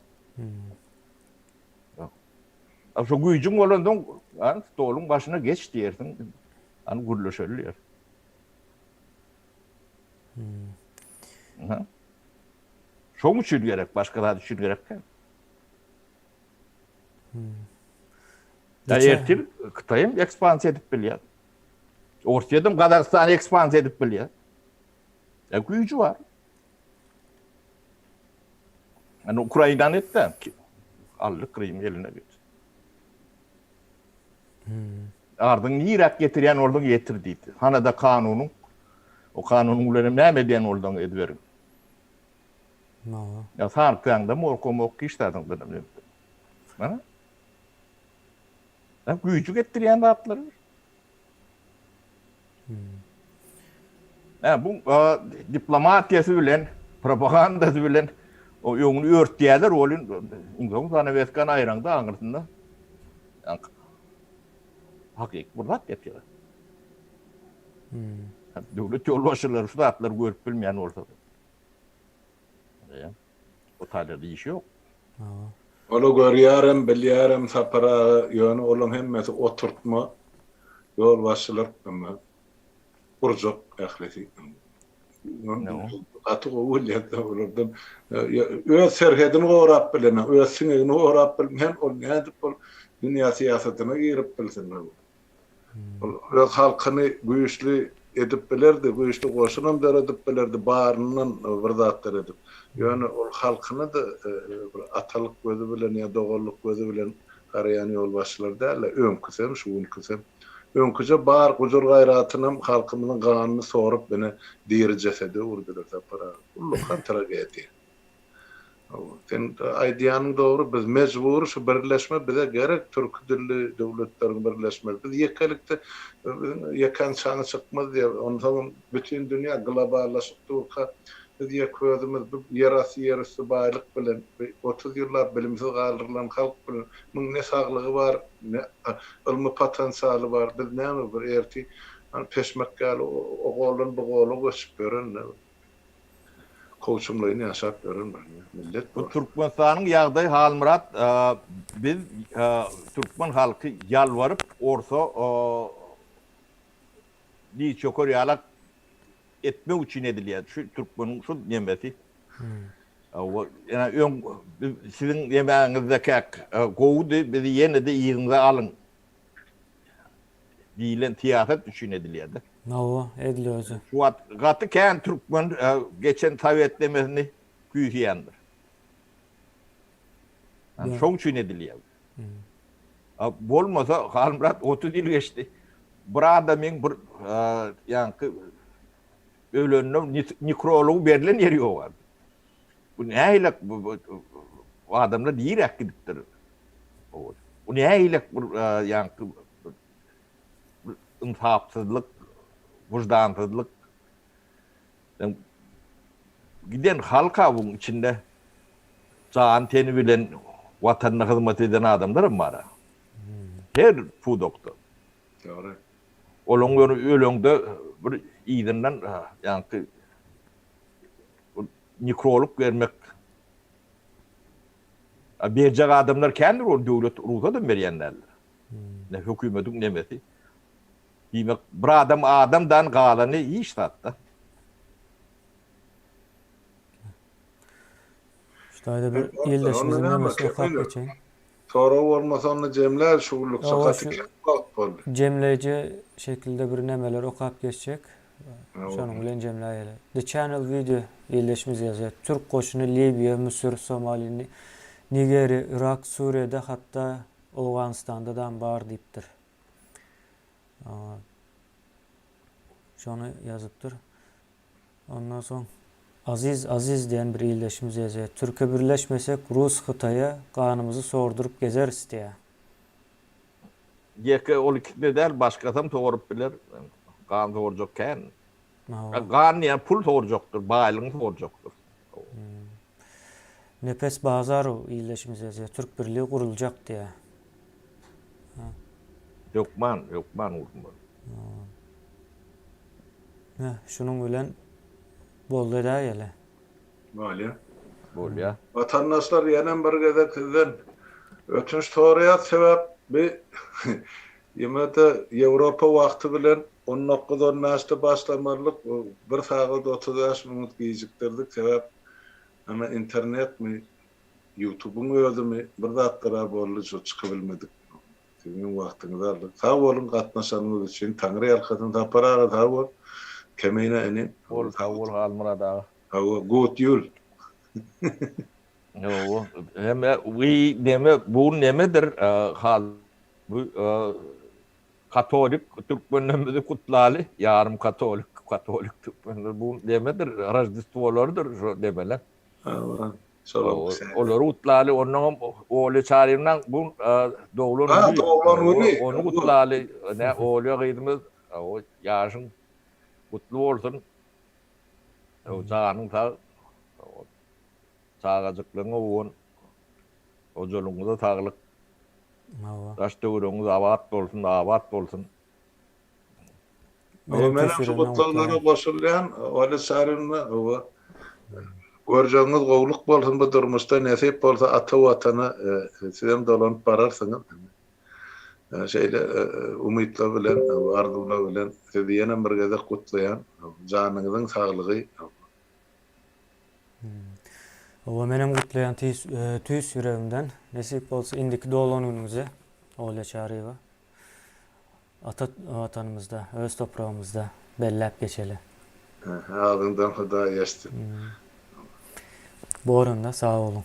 Şo güýjüň bolansoň, stoluň başyna geç diýersiň, hany gürleşeli diýersiň. Şoň üçin gerek, başga zat üçin gerek däl. Ya ertir Hytaýam ekspansiýa edip bilýär. Orsýetem Gazagystany ekspansiýa edip bilýär. Ya güýji bar. Yani Ukrainany etdi. Aldy Krym eline geçdi. Hmm. Ardyň niräk getirýän bolsaň getir diýdi. Hanada kanunyň. O kanunyň bilen näme edýän bolsaň ediberiň. No. Ya sanksiýaňda morkomok hiç zadyňda da Mana. Ya güýji getirýän zatlar. Hmm. Ya bu diplomatiýasy bilen, propagandasy bilen o öňüni örtýärler, ol iň zanaweskany aýraňda aňyrsynda. Hakyky bir zat ýatyr. Hmm. Döwlet ýolbaşçylary şu zatlary görüp bilmeýän bolsa. O taýlarda iş ýok. Ola görýärem, bilýärem Sapar aga, ýöne olaň hemmesi oturtma ýolbaşçylar gurjak ählisi. Gaty gowy bilýän olardan öz serhedini gorap bilenok, öz siňegini gorap bilmeýän ol nädip ol dünýä syýasatyna girip bilsin. Ol öz halkyny güýçli edip bilerdi, güýçli goşunam döredip bilerdi, baryndan bir zatlar edip. Ýöne ol halkyna-da bir atalyk gözi bilen ýa doganlyk gözi bilen garaýan ýolbaşçylar däl-de, öňküsem, şu günküsem. Öňküje bar gujur-gaýratynam halkymyzyň ganyny sorup ine diri jesede öwürdiler Sapar aga. Ullakan tragediýa. Seň aýdýanyň dogry, biz mejbury şu birleşme bize gerek, türki dilli döwletleriň birleşmesi. Biz ýekelikde biziň ýekäň çaňy çykmaz diýýär. Onsoňam bütin dünýä globallaşyp durka biz ýeke özümiz bu ýerasty ýerüsti baýlyk bilen, bu 30 ýyllap bilimsiz galdyrylan halk bilen muň ne saglygy bar, ne ylmy potensialy bar. Biz näme bir ertir peşmek ýaly o goldan bu gola göçüp ýören kowçumlaýyn ýaşap ýören bir millet Bu Türkmenistanyň ýagdaýy Halmyrat biz türkmen halky ýalbaryp orsa diz çöker ýalak etmek üçin edilýär şu türkmeniň şu nemesi. Ýa öň siziň nemäňizdekäk gowudy bizi ýene-de yzyňyza alyň diýlen syýasat üçin edilýär-de. Hawa, edil özi. Şu wagt gaty kän türkmen geçen sowet demesini küýseýändir. Şoň üçin edilýär. Bolmasa Halmyrat 30 ýyl geçdi. Bir adamyň bir ýaňky ölenine nekrology berlen ýeri ýok. Bu nähili bu adamlar niräk gidipdir? Bu nähili bir ýaňky ynsapsyzlyk, wyždansyzlyk. Giden halka buň içinde jan teni bilen watanyna hyzmat eden adamlar hem bar. Her pudakda. Dogry. Olaň ýöne öleňde bir yzyndan ýaňky nekrolog bermek berjek adamlar kändir ol döwlet rugsadam berýän däldir. Ne hökümediň nemesi. Diýmek bir adam adamdan galany hiç zatda. Şu taýda bir ildeşimiziň nemesini okap geçeýin. Sorag bolmasa onda jemläý şu günlükçe gaty kän wagt boldy. Jemleýji şekilde bir nemeler okap geçjek. Şonuň bilen jemläýeli. The Channel Video ildeşimiz ýazýar. Türk goşuny Libiýa, Müsür, Somali, Nigeriýa, Yrak, Suriýada hatda Owganystandadam bar diýipdir. Şony ýazypdyr. Ondan soň Aziz Aziz diýen bir ildeşimiz ýazýar. Türke birleşmesek Rus Hytaýa ganymyzy sorduryp gezeris diýýär. Ýeke ol ikisine däl başgasam sorup biler. Gan sorjak kän. Gan diýen pul sorjakdyr, baýlygyny sorjakdyr. Nepes Bazarow ildeşimiz ýazýar. Türk birligi guruljak diýýär. Hökman, hökman gurulmaly. Heh, şunuň bilen boldy edäýeli. Bolýa. Bolýa. Watandaşlar ýenem bir gezek sizden ötünç soraýas sebäp bi ýemede Ýewropa wagty bilen 19 on bäşde başlamalyk bir sagat 35 minut gijikdirdik sebäp ana internetmi ýutubyň özümi bir zatlara boldy şo çykybilmedik. Siziňem wagtyňyzy aldyk. Sag boluň gatnaşanyňyz üçin. Taňry ýalkasyn Sapar aga sag bol. Kemine inim. Bol sag bol Halmyrat aga. Hawa gut ýül. Hawa hemme wi neme bu nemedir hal bu katolik türkmenlerimizi gutlaly ýarym katolik katolik türkmenler bu nemedir roždestwolarydyr şo nemeler. Hawa. Olary gutlaly, onnoňam Olýa Çaryýewnaň bu doglan güni. Doglan güni. Ony gutlaly. Ine, Olýa gyzymyz, ýaşyň gutly bolsun. Janyň sag. Çagajyklaryňa guwan. Hojalygyňyza saglyk. Daş-töweregiňiz abat bolsun, abat bolsun. Hawa, menem şu gutlaglara goşulýan, Olýa Çaryýewna, hawa. Görjegiňiz gowluk bolsun bu durmuşda, nesip bolsa ata Watana sizem dolanyp bararsyňyz. Şeýle umytlar bilen, arzuwlar bilen sizi ýenem bir gezek gutlaýan. Janyňyzyň saglygy. Hawa, menem gutlaýan tüýs ýüregimden. Nesip bolsa indiki doglan günüňize, Olýa Çaryýewa. Ata Watanymyzda, öz topragymyzda belläp geçeli. Agzyňdan Hudaý eşitsin. Bor onda, sag boluň.